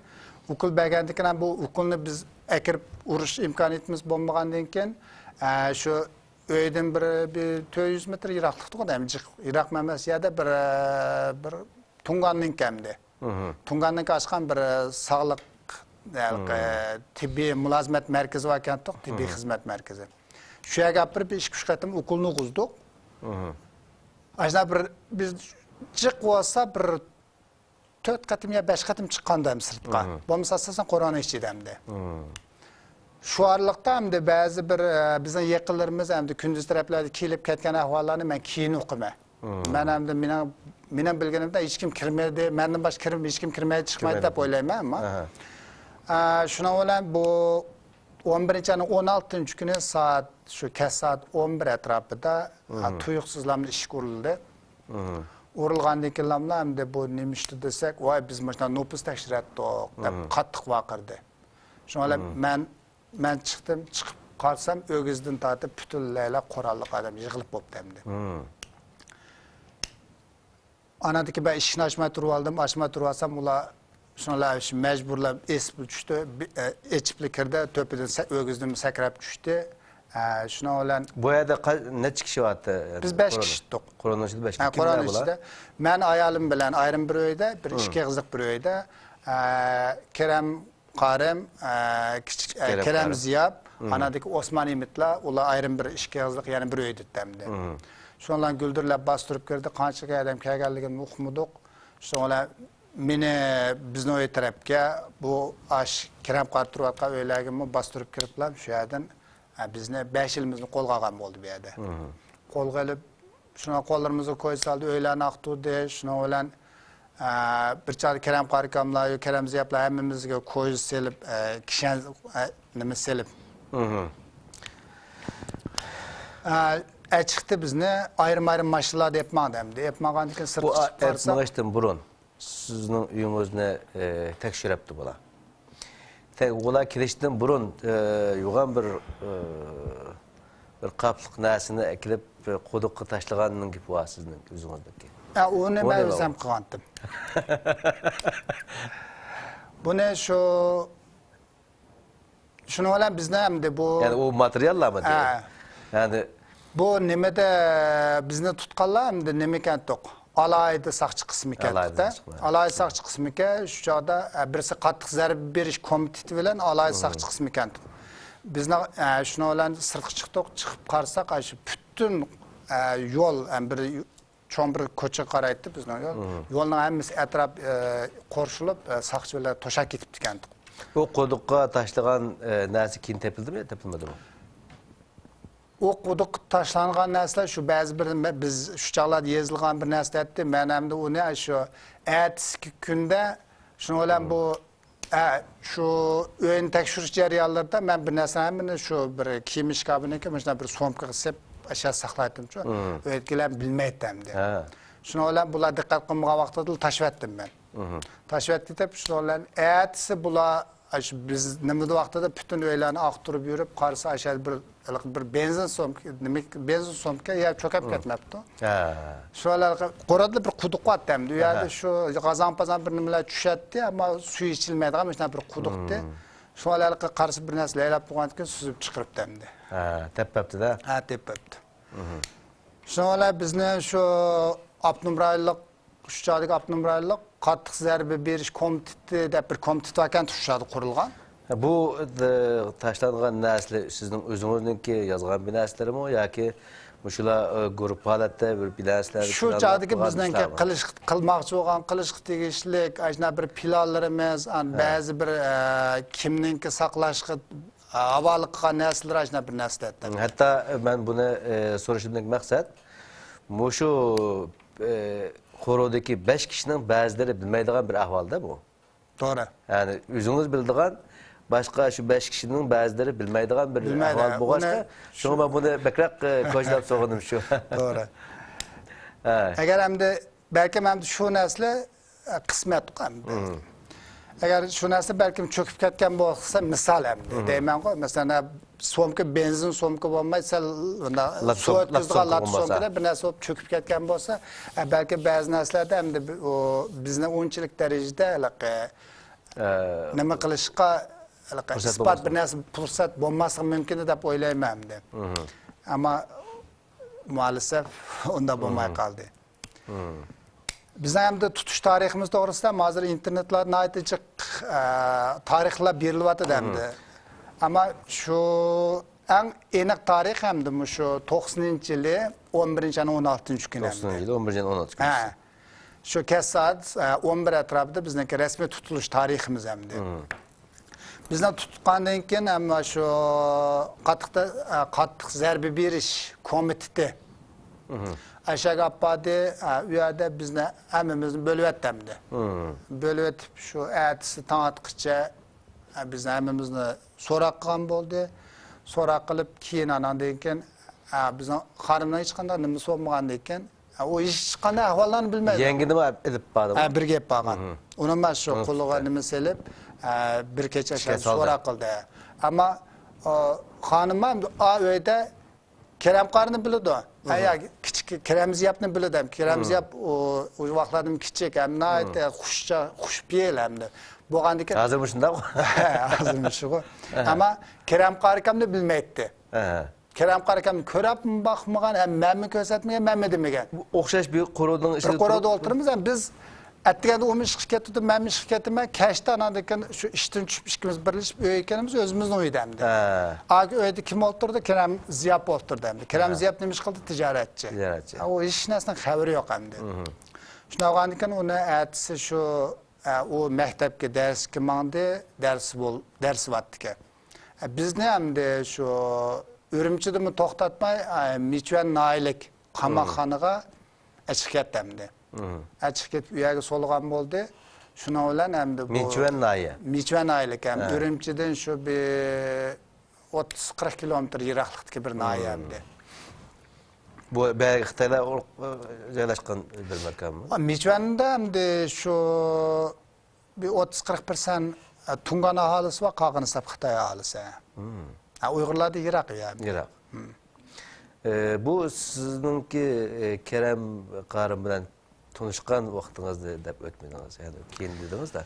ئوكۇل بەرگەندىن كېيىن بۇ ئوكۇلنى بىز ئەكىرىپ ئۇرۇش ئىمكانىيىتىمىز بولمىغاندىن كېيىن، ئە، شۇ ئۆيدىن بىر، بىر تۆت يۈز مېتىر يىراقلىقتىغۇ، جىق يىراق ئەمەس يەردە بىر، ئە، بىر تۇڭگاندىن كەمدى. تۇڭگاندىن ئاچقان بىر، ئە، ساغلىق، ھېلىقى، تېببىي مۇلازىمەت مەركىزى باركەنتۇق، تېببىي خىزمەت مەركىزى. شۇ يەرگە ئاپىرىپ بىر ئىككى، ئۈچ قېتىم ئوكۇلنى ئۇرغۇزدۇق. ئاشۇنداق بىر، بىز جىق بولسا بىر تۆت قېتىم يا بەش قېتىم چىققاندا ھەم سىرتقا. بولمىسا ئاساسەن قورۇنىڭ ئىچىدە ئەمدى. شۇ ئارىلىقتا ئەمدى بەزى بىر، ئە، بىزنىڭ يېقىنلىرىمىز ئەمدى كۈندۈز تەرەپلەردە كېلىپ كەتكەن ئەھۋاللارنى مەن كېيىن ئۇقىمەن. مەن ئەمدى مېنىڭ، مېنىڭ بىلگىنىمدە ھېچكىم كىرمىدى، مەندىن باشقا كىرىپ، ھېچكىم كىرمەيدۇ، چىقمايدۇ دەپ ئويلايمەن، ئەمما. ئە، شۇنىڭ بىلەن بۇ ئون بىرىنچى ئاينىڭ ئون ئالتىنچى كۈنى سائەت، شۇ كەچ سائەت ئون بىر ئەتراپىدا، ئە، تۇيۇقسىزلامدا ئىشىك ئۇرۇلدى. ئۇرۇلغاندىن كېيىنلاملا ئەمدى بۇ نېمە ئىشتۇ دېسەك، ۋاي، بىز مۇشۇنداق نوپۇس تەكشۈرەتتۇق، دەپ قاتتىق ۋارقىرىدى. شۇڭا مەن، مەن چىقتىم، چىقىپ قارىسام، ئۆگزىدىن تارتىپ پۈتۈنلەيلا قوراللىق ئادەم يىغىلىپ بوپتۇ ئەمدى. ئاناندىكى مەن ئىشىكنى ئاچماي تۇرۇۋالدىم، ئاچماي تۇرۇۋالسام، ئۇلار شۇنىلا مەجبۇرلاپ ئېسىپلا چۈشتى، بى-، ئە، ئېچىپلا كىردى، تۆپىدىن سە-، ئۆگزىدىن سەكرەپ چۈشتى. ئە، شۇنىڭ بىلەن بۇ يەردە قا-، نەچچە كىشى بارتى؟ بىز بەش كىشى ئىدۇق. قورۇنىڭ ئىچىدە بەش كىشى. ھە، قورۇنىڭ ئىچىدە. مەن ئايالىم بىلەن ئايرىم بىر ئۆيدە، بىر ئىككى ئېغىزلىق بىر ئۆيدە. ئە، كېرەم قارىم، ئە، كىچىك، ئە، كېرەم زىياپ، ئاناندىكى ئوسمان ئىمىتلار، ئۇلار ئايرىم بىر ئىككى ئېغىزلىق يەنە بىر ئۆيدە ئەمدى. شۇنىڭ بىلەن گۈلدۈرلەپ باستۇرۇپ كىردى، قانچە ئادەم كەلگەنلىكىنى ئۇقمىدۇق. شۇنىڭ بىلەن مېنى بىزنىڭ ئۆي تەرەپكە، بۇ ئاش كېرەم قارى تۇرۇۋاتقان ئۆيلەرگىمۇ باستۇرۇپ كىرىپلا شۇ يەردىن، ئە، بىزنى بەشىمىزنى قولغا ئالغان بولدى بۇ يەردە. قولغا ئېلىپ، شۇنىڭ قوللىرىمىزغا كويزا سالدى، ئۆيلەرنى ئاختۇردى. شۇنىڭ بىلەن، ئە، بىر چاغدا كېرەم قارىكاملار، كېرەم زىياپلار ھەممىمىزگە كويزا سېلىپ، ئە، كىشەن، ئە، نېمە سېلىپ. ئە، ئەچىقتى بىزنى ئايرىم-ئايرىم ماشىنىلاردا ئېلىپ ماڭدى ئەمدى. ئېلىپ ماڭغاندىن كېيىن سىرتقا چىقىپ قارىساق، مېڭىشتىن بۇرۇن سىزنىڭ ئۆيىڭىزنى، ئە، تەكشۈرەپتۇ بۇلار. تەك-، ئۇلار كېلىشتىن بۇرۇن، ئە، يوغان بىر، ئە، بىر قاپلىق نەرسىنى ئەكېلىپ، بىر قۇدۇققا تاشلىغاننىڭ گېپى بار سىزنىڭ ئۆزىڭىزنىڭكى. ھە، ئۇنى مەن ئۆزۈم قىلغانتىم. بۇنى شۇ شۇنىڭ بىلەن بىزنى ئەمدى بۇ يەنى ئۇ ماتېرىياللارمىدى؟ ھە. يەنى بۇ نېمىدە بىزنى تۇتقانلار ئەمدى نېمىكەنتۇق؟ ئالاھىدە ساقچى قىسمى ئالاھىدە كەنتۇق-دە. ساقچى. ئالاھىدە ساقچى قىسمىكەن، شۇ چاغدا، ئە، بىرسى قاتتىق زەربە بېرىش كومىتېتى بىلەن ئالاھىدە ساقچى قىسمى كەنتۇق. بىزنىڭ، ئە، شۇنىڭ بىلەن سىرتقا چىقتۇق، چىقىپ قارىساق، ئە، شۇ پۈتۈن، ئە، يول، ئە، بىر چوڭ بىر كوچىغا قارايتتى بىزنىڭ يول. يولنىڭ ھەممىسى ئەتراپ، ئە، قورشىلىپ، ئە، ساقچى بىلەن توشاپ كېتىپتىكەنتۇق. ئۇ قۇدۇققا تاشلىغان، ئە، نەرسە كېيىن تېپىلدىمۇ يا تېپىلمىدىمۇ؟ ئۇ قۇدۇققا تاشلانغان نەرسىلەر شۇ بەزى بىر مە-، بىز شۇ چاغلاردا يېزىلغان بىر نەرسە دەيتتى. مەن ئەمدى ئۇنى شۇ ئەتىسىكى كۈندە شۇنىڭ بىلەن بۇ، ئە، شۇ ئۆينى تەكشۈرۈش جەريانلىرىدا مەن بىر نەرسىنى ھەممىنى شۇ بىر كىيىم ئىشكاپىنىڭكى مۇشۇنداق بىر سومكىغا سېلىپ ئاشۇ يەردە ساقلايتتىمچۇ. ئۆيدىكىلەر بىلمەيتتى ئەمدى. شۇنىڭ بىلەن بۇلار دىققەت قىلمىغان ۋاقتىدا تاشلىۋەتتىم مەن. تاشلىۋەتتى دەپ شۇنىڭ بىلەن ئەتىسى بۇلار ئاشۇ بىز نېمىدە ۋاقتىدا پۈتۈن ئۆيلەرنى ئاختۇرۇپ يۈرۈپ قارىسا، ئاشۇ يەردە بىر، ھېلىقى بىر بېنزىن سومكا، نېمە، بېنزىن سومكا يا چۆكۈپ كەتمەپتۇ. شۇ ھېلىقى قورالدا بىر قۇدۇق بارتتى ئەمدى. ئۇ يەردە شۇ غازاڭ-پازاڭ بىر نېمىلەر چۈشەتتى، ئەمما سۈيى ئىچىلمەيدىغان مۇشۇنداق بىر قۇدۇقتى. شۇ ھېلىقى قارىسا بىر نەرسە لەيلەپ تۇرغاندىكىن سۈزۈپ چىقىرىپتۇ ئەمدى. ھە، تېپىپتۇ-دە. ھە، تېپىپتۇ. شۇنىڭ بىلەن بىزنى شۇ ئاپتونوم رايونلۇق شۇ چاغدىكى ئاپتونوم رايونلۇق قاتتىق زەربە بېرىش كومىتېتى دەپ بىر كومىتېت باركەن، شۇ چاغدا قۇرۇلغان. بۇ، ئە، تاشلانغان نەرسىلەر سىزنىڭ ئۆزىڭىزنىڭكى يازغان بىر نەرسىلىرىمۇ ياكى مۇشۇلار، ئە، گۇرۇپپا ھالەتتە بىر، بىر نەرسىلەرنى شۇ پىلانلاپ چاغدىكى قىلغان بىزنىڭكى ئىشلارمۇ؟ قىلىش، قىلماقچى بولغان، قىلىشقا تېگىشلىك ئاشۇنداق بىر پىلانلىرىمىز، ئان-، ھە. بەزى بىر، ئە، كىمنىڭكى ساقلاشقا، ئە، ھاۋالە قىلغان نەرسىلەر ئاشۇنداق بىر نەرسىلەر. ھەتتا، ئە، مەن بۇنى، ئە، سورىشىمدىكى مەقسەت، مۇشۇ، ئە، قورۇدىكى بەش كىشىنىڭ بەزىلىرى بىلمەيدىغان بىر ئەھۋالدا بۇ. توغرا. يەنى ئۆزىڭىز بىلىدىغان، باشقا شۇ بەش كىشىنىڭ بەزىلىرى بىلمەيدىغان بىر بىلمەيدۇ. ئەھۋال بولغاچقا، ئۇنى شۇ شۇڭا مەن بۇنى بەكرەك، ئە، كوچىلاپ سورىغىنىم شۇ. توغرا. ھە. ئەگەر ئەمدى، بەلكىم ئەمدى شۇ نەرسىلەر، ئە، قىسمەت ئەمدى. مم. ئەگەر شۇ نەرسە بەلكىم چۆكۈپ كەتكەن بولسا، مىسال ئەمدى، مم. دەيمەنغۇ، مەسىلەن، سومكا، بېنزىن سومكا بولماي، سەل مۇنداق لاتا سۇ سوم-، ئۆتكۈزىدىغان لاتا لاتا سومكا بولمىسا. سومكىدا بىر نەرسە بولۇپ چۆكۈپ كەتكەن بولسا، ئە، بەلكى بەزى نەرسىلەردە ئەمدى بى-، ئۇ بىزنى ئۇنچىلىك دەرىجىدە ھېلىقى ئە، نېمە قىلىشقا، ھېلىقى پۇرسەت ئىسپات بولماسمۇ؟ بىر نەرسە پۇرسەت بولماسلىقى مۇمكىن دەپ ئويلايمەن ئەمدى. مم. ئەمما مائەلەسەف ئۇنداق بولماي مم. قالدى. مم. بىزنىڭ ئەمدى تۇتۇش تارىخىمىز توغرىسىدا ھازىر ئىنتېرنېتلاردا ناھايىتى جىق، ئە، تارىخلار بېرىلىۋاتىدۇ مم. ئەمدى. ئەمما شۇ ئەڭ ئېنىق تارىخ ئەمدى مۇشۇ توقسىنىنچى يىلى ئون بىرىنچى ئاينىڭ ئون ئالتىنچى كۈنى ئەمدى. توقسىنىنچى يىلى ئون بىرىنچى ئاينىڭ ئون ئالتىنچى كۈنى. ھە. شۇ كەچ سائەت، ئە، ئون بىر ئەتراپىدا بىزنىڭكى رەسمىي تۇتۇلۇش تارىخىمىز ئەمدى. مم. بىزنى تۇتقاندىن كېيىن، ئەمما شۇ قاتتىق، ئە، قاتتىق زەربە بېرىش كومىتېتى مم. ئەشەگە ئاپاردى. ئە، ئۇ يەردە بىزنى ھەممىمىزنى بۆلۈۋەتتى ئەمدى. مم. بۆلۈۋېتىپ، شۇ ئەتىسى تاڭ ئاتقىچە، ئە، بىزنى ھەممىمىزنى سوراق قىلغان بولدى. سوراق قىلىپ، كېيىن ئاناندىن كېيىن، ئە، بىزنىڭ خانىمنىڭ ھېچقانداق نېمىسى بولمىغاندىن كېيىن، ئە، ئۇ ھېچقانداق ئەھۋاللارنى بىلمەيدۇ. يەڭگىنىمۇ ئېلىپ باردىمۇ؟ ئە، بىرگە ئېلىپ بارغان. مم. ئۇنىڭ مانا شۇ مم. قولىغا نېمە سېلىپ، ئە، بىر كېچە شىكايەت سوراق قىلدى. ئەمما، ئۇ، خانىم ئا ئۆيدە كېرەم قارىنى بىلىدۇ. مم. ئە، يا، كىچىك كېرەم زىياپنى بىلىدۇ. كېرەم مم. زىياپ ئۇ، ئۇ ۋاقىتلاردىن كىچىك، ھەم ناھايىتى مم. خۇشچا-، خۇشپېئىل ئەمدى. بولغاندىكىن ھازىرمۇ شۇنداق؟ ھازىرمۇ شۇغۇ. ئەمما كېرەم قارى ئاكامنى بىلمەيتتى. ئەھە. كېرەم قارى ئاكامنى كۆرۈپمۇ باقمىغان، ھەم مەنمۇ كۆرسەتمىگەن، مەنمۇ دېمىگەن. ئوخشاش بىر قورۇنىڭ بىر ئىچىدە قورۇدا تۇرۇپ ئولتۇرىمىز، ھەم بىز ئەتىگەندە ئۇمۇ ئىشقا كېتىدۇ، مەنمۇ ئىشقا كېتىمەن. كەچتە ئاناندىن كېيىن شۇ ئىشتىن چۈشۈپ ئىككىمىز بىرلىشىپ ئۆيگە كەلدۇمىز، ئۆزىمىزنىڭ ئۆيىدە ئەمدى. ھە. ئاكا ئۆيدە كىم ئولتۇردى؟ كېرەم زىياپ ئولتۇردى ئەمدى. كېرەم ھە. زىياپ نېمە ئىش قىلدى؟ تىجارەتچى. تىجارەتچى. ھە، ئۇ ھېچ نەرسىنىڭ خەۋىرى يوق ئەمدى. مم. شۇنداق بولغاندىكىن ئۇنى ئەتىسى شۇ، ئە، ئۇ مەكتەپكە دەرسكە ماڭدى، دەرسى بول-، دەرسى بارتىكەن. ئە، بىزنى ئەمدى شۇ ئۈرۈمچىدىمۇ توختاتماي، ئە، مىچۈەن ناھىيەلىك قاماقخانىغا ئەچىقىپ كەتتى ئەمدى. مم. ئەچىقىپ كېتىپ، ئۇ يەرگە سولىغان بولدى. شۇنىڭ بىلەن ئەمدى بۇ مىچۈەن ناھىيە. مىچۈەن ناھىيەلىك ھەم ھە. ئۈرۈمچىدىن شۇ بىر ئوتتۇز قىرىق كىلومېتىر يىراقلىقتىكى بىر ناھىيە مم. ئەمدى. بۇ بەرگى خىتايلار ئۇرۇق، ئە، جايلاشقان بىر ماكانمۇ؟ ئا، مىچۈەندە ئەمدى شۇ بىر ئوتتۇز قىرىق پىرسەنت، ئە، تۇڭگان ئاھالىسى بار، قالغىنى سەپ خىتاي ئاھالىسى. مم. ئە، ئۇيغۇرلاردىن يىراق يا. يىراق. مم. ئە، بۇ سىزنىڭكى، ئە، كېرەم قارىم بىلەن تونۇشقان ۋاقتىڭىزنى دەپ ئۆتمىدىڭىز، يەنى كېيىن دېدىڭىز-دە.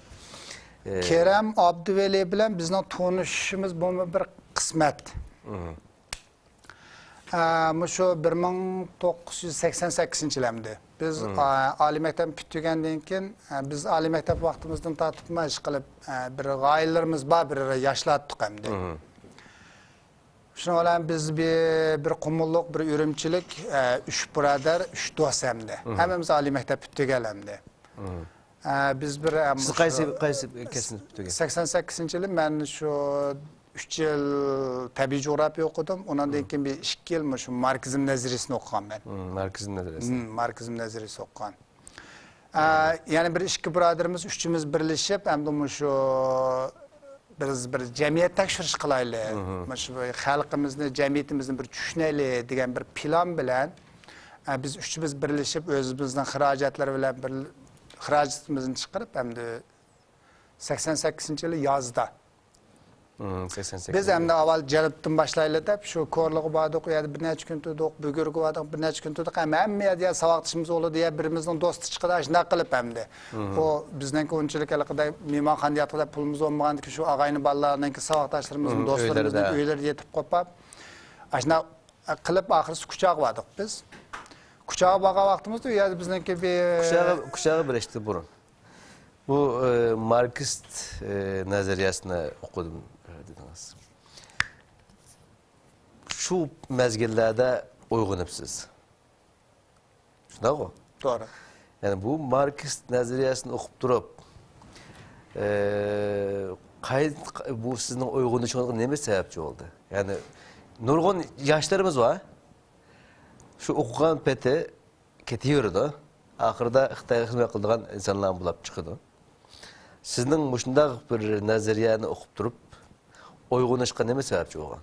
ئە، كېرەم ئابدۇۋەلى بىلەن بىزنىڭ تونۇشۇشىمىز بۇمۇ بىر قىسمەت. مم. ئە، مۇشۇ بىر مىڭ توققۇز يۈز سەكسەن سەككىزىنچى يىل ئەمدى. بىز، مم. ئا-، ئالىي مەكتەپنى پۈتتۈرگەندىن كېيىن، ئە، بىز ئالىي مەكتەپ ۋاقتىمىزدىن تارتىپمۇ ئىشقىلىپ، ئە، بىر غايىلىرىمىز بار، بىر ياشلاتتۇق ئەمدى. مم. شۇنىڭ بىلەن بىز بىر، بىر قۇمۇللۇق، بىر ئۈرۈمچىلىك، ئە، ئۈچ بۇرادەر، ئۈچ دوست ئەمدى. مم. ھەممىمىز ئالىي مەكتەپ پۈتتۈرگەن ئەمدى. مم. ئە، بىز بىر، ئە، سىز مۇشۇ قايسى، قايسى كەسىپنى پۈتتۈرگەن؟ سەكسەن سەككىزىنچى يىلى مەن شۇ ئۈچ يىل تەبىئىي جۇغراپىيە ئوقۇدۇم. ئۇنىڭدىن مم. كېيىن بىر ئىككى يىل مۇشۇ ماركسىزم نەزەرىيىسىنى ئوقۇغان مەن. مم، ماركسىزم نەزەرىيەسى. مم، ماركسىزم نەزەرىيەسى ئوقۇغان. ئە، يەنە بىر ئىككى بۇرادىرىمىز ئۈچىمىز بىرلىشىپ، ئەمدى مۇشۇ بىز بىر جەمئىيەت تەكشۈرۈش قىلايلى. مم. مۇشۇ خەلقىمىزنى، جەمئىيىتىمىزنى بىر چۈشىنەيلى دېگەن بىر پىلان بىلەن، ئە، بىز ئۈچىمىز بىرلىشىپ، ئۆزىمىزنىڭ خىراجەتلىرى بىلەن بىر خىراجىتىمىزنى چىقىرىپ، ئەمدى سەكسەن سەككىزىنچى يىلى يازدا. مم، سەكسەن سەككىز. بىز ئەمدى ئاۋۋال جەنۇبتىن باشلايلى دەپ، شۇ كورلىغا باردۇق، ئۇ يەردە بىر نەچچە كۈن تۇردۇق، بۈگۈرگە باردۇق، بىر نەچچە كۈن تۇردۇق. ھەم-، ھەممە يەردە يا ساۋاقدىشىمىز بولىدۇ، يا بىرىمىزنىڭ دوستى چىقىدۇ، ئاشۇنداق قىلىپ ئەمدى. مم. ئۇ بىزنىڭكى ئۇنچىلىك ھېلىقىدەك مېھمانخانىدا ياتقۇدەك پۇلىمىز بولمىغاندىكىن، شۇ ئاغىنە بالىلارنىڭكى، ساۋاقداشلىرىمىزنىڭ، مم، دوستلىرىمىزنىڭ ئۆيلىرىدە. ئۆيلىرىدە يېتىپ قوپاپ، ئاشۇنداق قىلىپ، ئاخىرسى كۇچاغا باردۇق بىز. كۇچاغا بارغان ۋاقتىمىزدا ئۇ يەردە بىزنىڭكى بىر كۇچاغا، كۇچاغا بېرىشتىن بۇرۇن. بۇ، ئە، ماركسىست، ئە، نەزەرىيەسىنى ئوقۇدۇم، ئە، دېدىڭىز. شۇ مەزگىللەردە ئويغىنىپسىز. شۇنداقغۇ؟ توغرا. يەنى بۇ ماركسىست نەزەرىيەسىنى ئوقۇپ تۇرۇپ، ئە، قاي-، بۇ سىزنىڭ ئويغىنىشىڭىزغا نېمە سەۋەبچى بولدى؟ يەنى نۇرغۇن ياشلىرىمىز بار. شۇ ئوقۇغان پېتى كېتىۋېرىدۇ. ئاخىرىدا خىتايغا خىزمەت قىلىدىغان ئىنسانلار بولاپ چىقىدۇ. سىزنىڭ مۇشۇنداق بىر نەزەرىيەنى ئوقۇپ تۇرۇپ، ئويغىنىشقا نېمە سەۋەبچى بولغان؟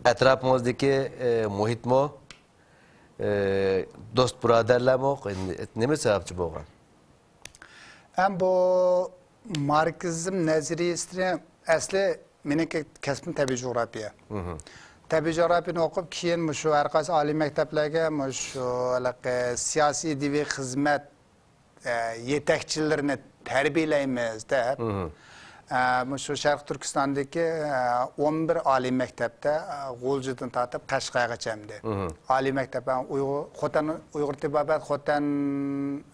ئەتراپىڭىزدىكى، ئە، مۇھىتمۇ، ئە، دوست-بۇرادەرلەرمۇ، نېمە سەۋەبچى بولغان؟ ھەم بۇ ماركسىزم نەزەرىيەسىنى ئەسلى مېنىڭكى كەسپىم تەبىئىي جۇغراپىيە. مھم. تەبىئىي جۇغراپىيەنى ئوقۇپ، كېيىن مۇشۇ ھەر قايسى ئالىي مەكتەپلەرگە مۇشۇ ھېلىقى سىياسىي ئىدىيىۋى خىزمەت، ئە، يېتەكچىلىرىنى تەربىيەلەيمىز دەپ، مھم. ئە، مۇشۇ شەرقىي تۈركىستاندىكى، ئە، ئون بىر ئالىي مەكتەپتە، ئە، غۇلجىدىن تارتىپ قەشقەرگىچە ئەمدى. مھم. ئالىي مەكتەپ، ئە، ئۇيغۇر، خوتەن ئۇيغۇر تېبابەت، خوتەن،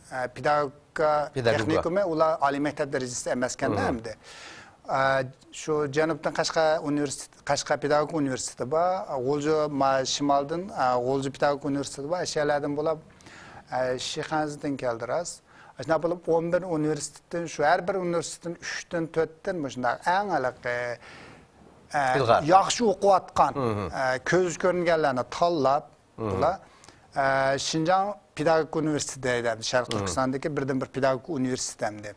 ئە، پېداگوگىكا پېداگوگىكا. تېخنىكومى، ئۇلار ئالىي مەكتەپ دەرىجىسىدە ئەمەسكەندە مھم. ئەمدى. ئە، شۇ جەنۇبتىن قەشقەر ئۇنىۋېرسىتېت، قەشقەر پېداگوگىكا ئۇنىۋېرسىتېتى بار، غۇلجا ما-، شىمالدىن، ئە، غۇلجا پېداگوگىكا ئۇنىۋېرسىتېتى بار، ئەشۇ يەرلەردىن بولۇپ، ئە، شىخەنزىدىن كەلدى راست. ئاشۇنداق بولۇپ، ئون بىر ئۇنىۋېرسىتېتتىن، شۇ ھەر بىر ئۇنىۋېرسىتېتتىن ئۈچتىن، تۆتتىن مۇشۇنداق ئەڭ ھېلىقى، ئە، ئىلغار. ياخشى ئوقۇۋاتقان، مھم. ئە، كۆزگە كۆرۈنگەنلەرنى تاللاپ، مھم. بۇلار، ئە، شىنجاڭ پېداگوگىكا ئۇنىۋېرسىتېتى دەيدۇ، شەرقىي مھم. تۈركىستاندىكى بىردىنبىر پېداگوگىكا ئۇنىۋېرسىتېتى ئەمدى.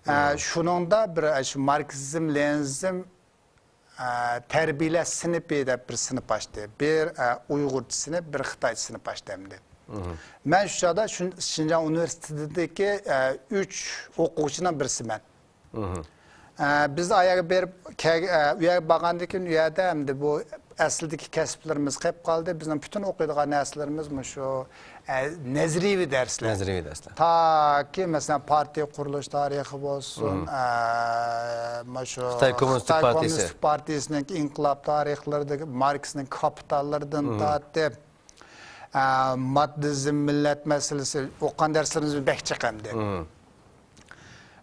ئە، مھم. شۇنىڭدا بىر، ئە، شۇ ماركسىزم، لېنىنىزم، ئە، تەربىيەلەش سىنىپى دەپ بىر سىنىپ ئاچتى. بىر، ئە، ئۇيغۇرچە سىنىپ، بىر خىتايچە سىنىپ ئاچتى ئەمدى. مھم. مەن شۇ چاغدا شۇ-، شىنجاڭ ئۇنىۋېرسىتېتىدىكى، ئە، ئۈچ ئوقۇغۇچىنىڭ بىرسىمەن. مھم. ئە، بىز ئاياغ بېرىپ، كەل-، ئە، ئۇ يەرگە بارغاندىن كېيىن، ئۇ يەردە ئەمدى بۇ ئەسلىدىكى كەسىپلىرىمىز قېلىپ قالدى. بىزنىڭ پۈتۈن ئوقۇيدىغان نەرسىلىرىمىز مۇشۇ، ئە، نەزەرىيىۋى دەرسلەر. نەزەرىيىۋى دەرسلەر. تاكى، مەسىلەن، پارتىيە قۇرۇلۇش تارىخى بولسۇن، مھم. ئە، مۇشۇ خىتاي كوممۇنىستىك خىتاي پارتىيىسى. كوممۇنىستىك پارتىيىسىنىڭ ئىنقىلاب تارىخلىرىدىكى ماركسنىڭ كاپىتاللىرىدىن مھم. تارتىپ، ئە، ماركسىزم، مىللەت مەسىلىسى، ئوقۇغان دەرسلىرىمىز بەك جىق ئەمدى. مھم.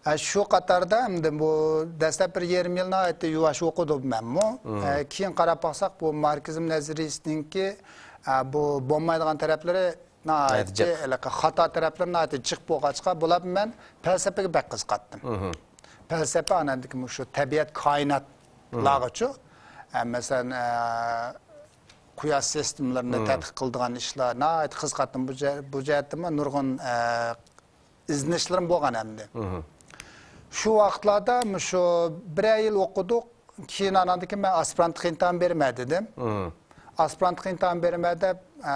ئە، شۇ قاتاردا ئەمدى بۇ دەسلەپ بىر يېرىم يىل ناھايىتى يۇۋاش ئوقۇدۇم مەنمۇ. مھم. ئە، كېيىن قاراپ باقساق، بۇ ماركسىزم نەزەرىيىسىنىڭكى، ئە، بۇ بولمايدىغان تەرەپلىرى ناھايىتى ناھايىتى جىق. ھېلىقى خاتا تەرەپلىرى ناھايىتى جىق بولغاچقا، بۇلار مەن پەلسەپىگە بەك قىزىقاتتىم. مھم. پەلسەپە ئاناندىكى مۇشۇ تەبىئەت كائىناتلارغىچۇ. مھم. ئە، مەسىلەن، ئە، قۇياش سىستېمىلىرىنى مھم. تەتقىق قىلىدىغان ئىشلار ناھايىتى قىزىقاتتىم. بۇ جە-، بۇ جەھەتتىمۇ نۇرغۇن، ئە، ئىزدىنىشلىرىم بولغان ئەمدى. مھم. شۇ ۋاقىتلاردا مۇشۇ بىرەر يىل ئوقۇدۇق. كېيىن ئاناندىن كېيىن مەن ئاسپىرانتلىق ئىمتىھان بېرىمەن دېدىم. مھم. ئاسپىرانتلىق ئىمتىھان بېرىمەن دەپ، ئە،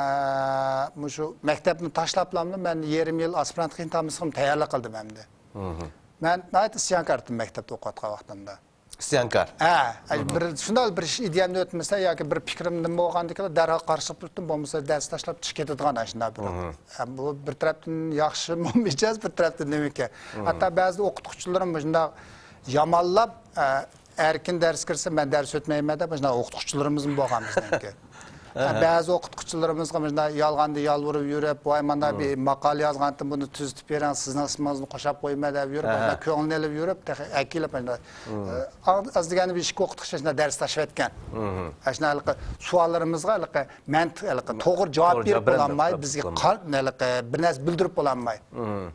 مۇشۇ مەكتەپنى تاشلاپلاملا مەن يېرىم يىل ئاسپىرانتلىق ئىمتىھانىمغا تەييارلىق قىلدىم ئەمدى. مھم. مەن ناھايىتى ئىسيانكار ئىدىم مەكتەپتە ئوقۇۋاتقان ۋاقتىمدا. ئىسيانكار. ھە، مھم. بىر، شۇنداق بىر ئىش ئىدىيەمدىن ئۆتمىسە ياكى بىر پىكرىمدىن بولغاندىكىن دەرھال قارشىلىق تۇرۇپتۇ، بولمىسا دەرس تاشلاپ چىقىپ كېتىدىغان ئاشۇنداق بىر. مھم. ھە، بۇ بىر تەرەپتىن ياخشىمۇ مىجەز، بىر تەرەپتىن نېمىكى. مھم. ھەتتا بەزىدە ئوقۇتقۇچىلىرىم مۇشۇنداق يامانلاپ، ئە، ئەركىن دەرس كىرسە مەن دەرس ئۆتمەيمەن دەپ مۇشۇنداق ئوقۇتقۇچىلىرىمىزمۇ بولغان بىزنىڭكى. ھە، ئەھە. بەزى ئوقۇتقۇچىلىرىمىزغا مۇشۇنداق يالغاندىن يالۋۇرۇپ يۈرۈپ، ۋاي مانا مم. بىر ماقالە يازغانتىم، بۇنى تۈزىتىپ بېرىڭ، سىزنىڭ ئىسمىڭىزنى قوشاپ قويىمەن دەپ يۈرۈپ، ئەھە. مۇنداق كۆڭلىنى ئېلىپ يۈرۈپ، تېخى ئەكېلىپ مۇنداق، مم. ئە، ئاز دېگەندە بىر ئىككى ئوقۇتقۇچى شۇنداق دەرس تاشلاۋەتكەن. مم. ئاشۇنداق ھېلىقى سوئاللارىمىزغا ھېلىقى مەنتىق، ھېلىقى توغرا جاۋاب توغرا بېرىپ جاۋاب بېرەلمەي، بولالماي، بىزگە بولالماي. قار-، ھېلىقى بىر نەرسە بىلدۈرۈپ بولالماي. مم.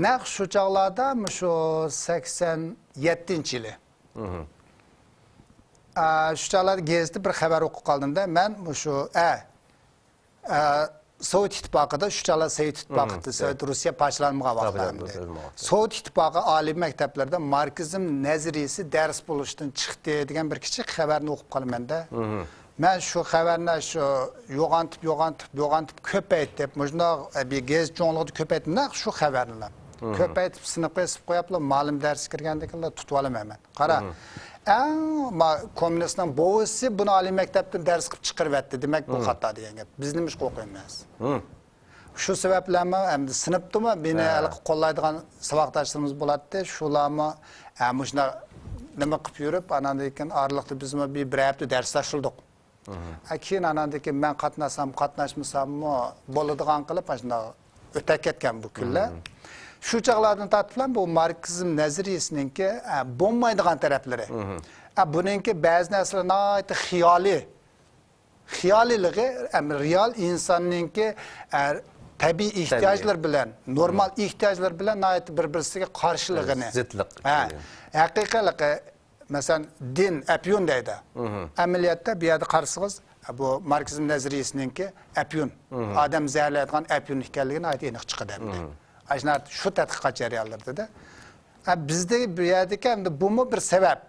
نەق شۇ چاغلاردا مۇشۇ سەكسەن يەتتىنچى يىلى. مم. ئا، شۇ چاغلاردا گېزىتتە بىر خەۋەر ئوقۇپ قالدىم-دە، مەن مۇشۇ، ئە، ئە، سوۋېت ئىتتىپاقىدا، شۇ چاغلار سوۋېت ئىتتىپاقى، مم. سوۋېت روسىيە پارچىلانمىغان ۋاقىت ئەمدى. پارچىلانمىغان ۋاقىت. سوۋېت ئىتتىپاقى ئالىي مەكتەپلىرىدە ماركسىزم نەزەرىيىسى دەرس بولۇشتىن چىقتى دېگەن بىر كىچىك خەۋەرنى ئوقۇپ قالىمەن-دە. مم. مەن شۇ خەۋەرنى شۇ يوغانتىپ، يوغانتىپ، يوغانتىپ كۆپەيتىپ، مۇشۇنداق بىر گېزىت چوڭلۇقىدا كۆپەيتىپ، نەق شۇ خەۋەرنىلا مم. كۆپەيتىپ سىنىپقا ئېسىپ قويۇپلا، مۇئەللىم دەرسكە كىرگەندىكىنلا تۇتۇۋالىمەن مەن. قارا، مم. ئەڭ ما-، كوممۇنىستنىڭ بوۋىسى بۇنى ئالىي مەكتەپتىن دەرس قىلىپ چىقىرىۋەتتى. دېمەك، بۇ مم. خاتا دېگەن گەپ. بىز نېمىشقا ئوقۇيمىز؟ مم. شۇ سەۋەبلەنمۇ ئەمدى سىنىپتىمۇ مېنى ھە. ھېلىقى قوللايدىغان ساۋاقداشلىرىمىز بولاتتى. شۇلارمۇ، ئە، مۇشۇنداق نېمە قىلىپ يۈرۈپ، ئاناندىن كېيىن ئارىلىقتا بىزمۇ بىر، بىر ھەپتە دەرس تاشلىدۇق. مم. ئە، كېيىن ئاناندىن كېيىن مەن قاتناشسام، قاتناشمىساممۇ بولىدىغان قىلىپ، ئاشۇنداق ئۆتەپ كەتكەن بۇ كۈنلەر. مم. شۇ چاغلاردىن تارتىپلا بۇ ماركسىزم نەزەرىيىسىنىڭكى، ئە، بولمايدىغان تەرەپلىرى. ئە، بۇنىڭكى بەزى نەرسىلەر ناھايىتى خىيالىي. خىيالىيلىقى، ئەم، رېئال ئىنساننىڭكى، ئە، تەبىئىي ئېھتىياجلىرى بىلەن، نورمال ئېھتىياجلىرى بىلەن ناھايىتى بىر-بىرسىگە قارشىلىقىنى. زىتلىق. ھە، ھەقىقىيلىقى، مەسىلەن، دىن، ئەپيۈن دەيدۇ. ئەمەلىيەتتە بۇ يەردە قارىسىڭىز، بۇ ماركسىزم نەزەرىيىسىنىڭكى ئەپيۈن، ئادەم زەھەرلەيدىغان ئەپيۈن ئىكەنلىكى ناھايىتى ئېنىق چىقىدۇ ئەمدى. ئاشۇ شۇ تەتقىقات جەريانلىرىدا. ئە، بىزدە بۇ يەردىكى ئەمدى بۇمۇ بىر سەۋەب.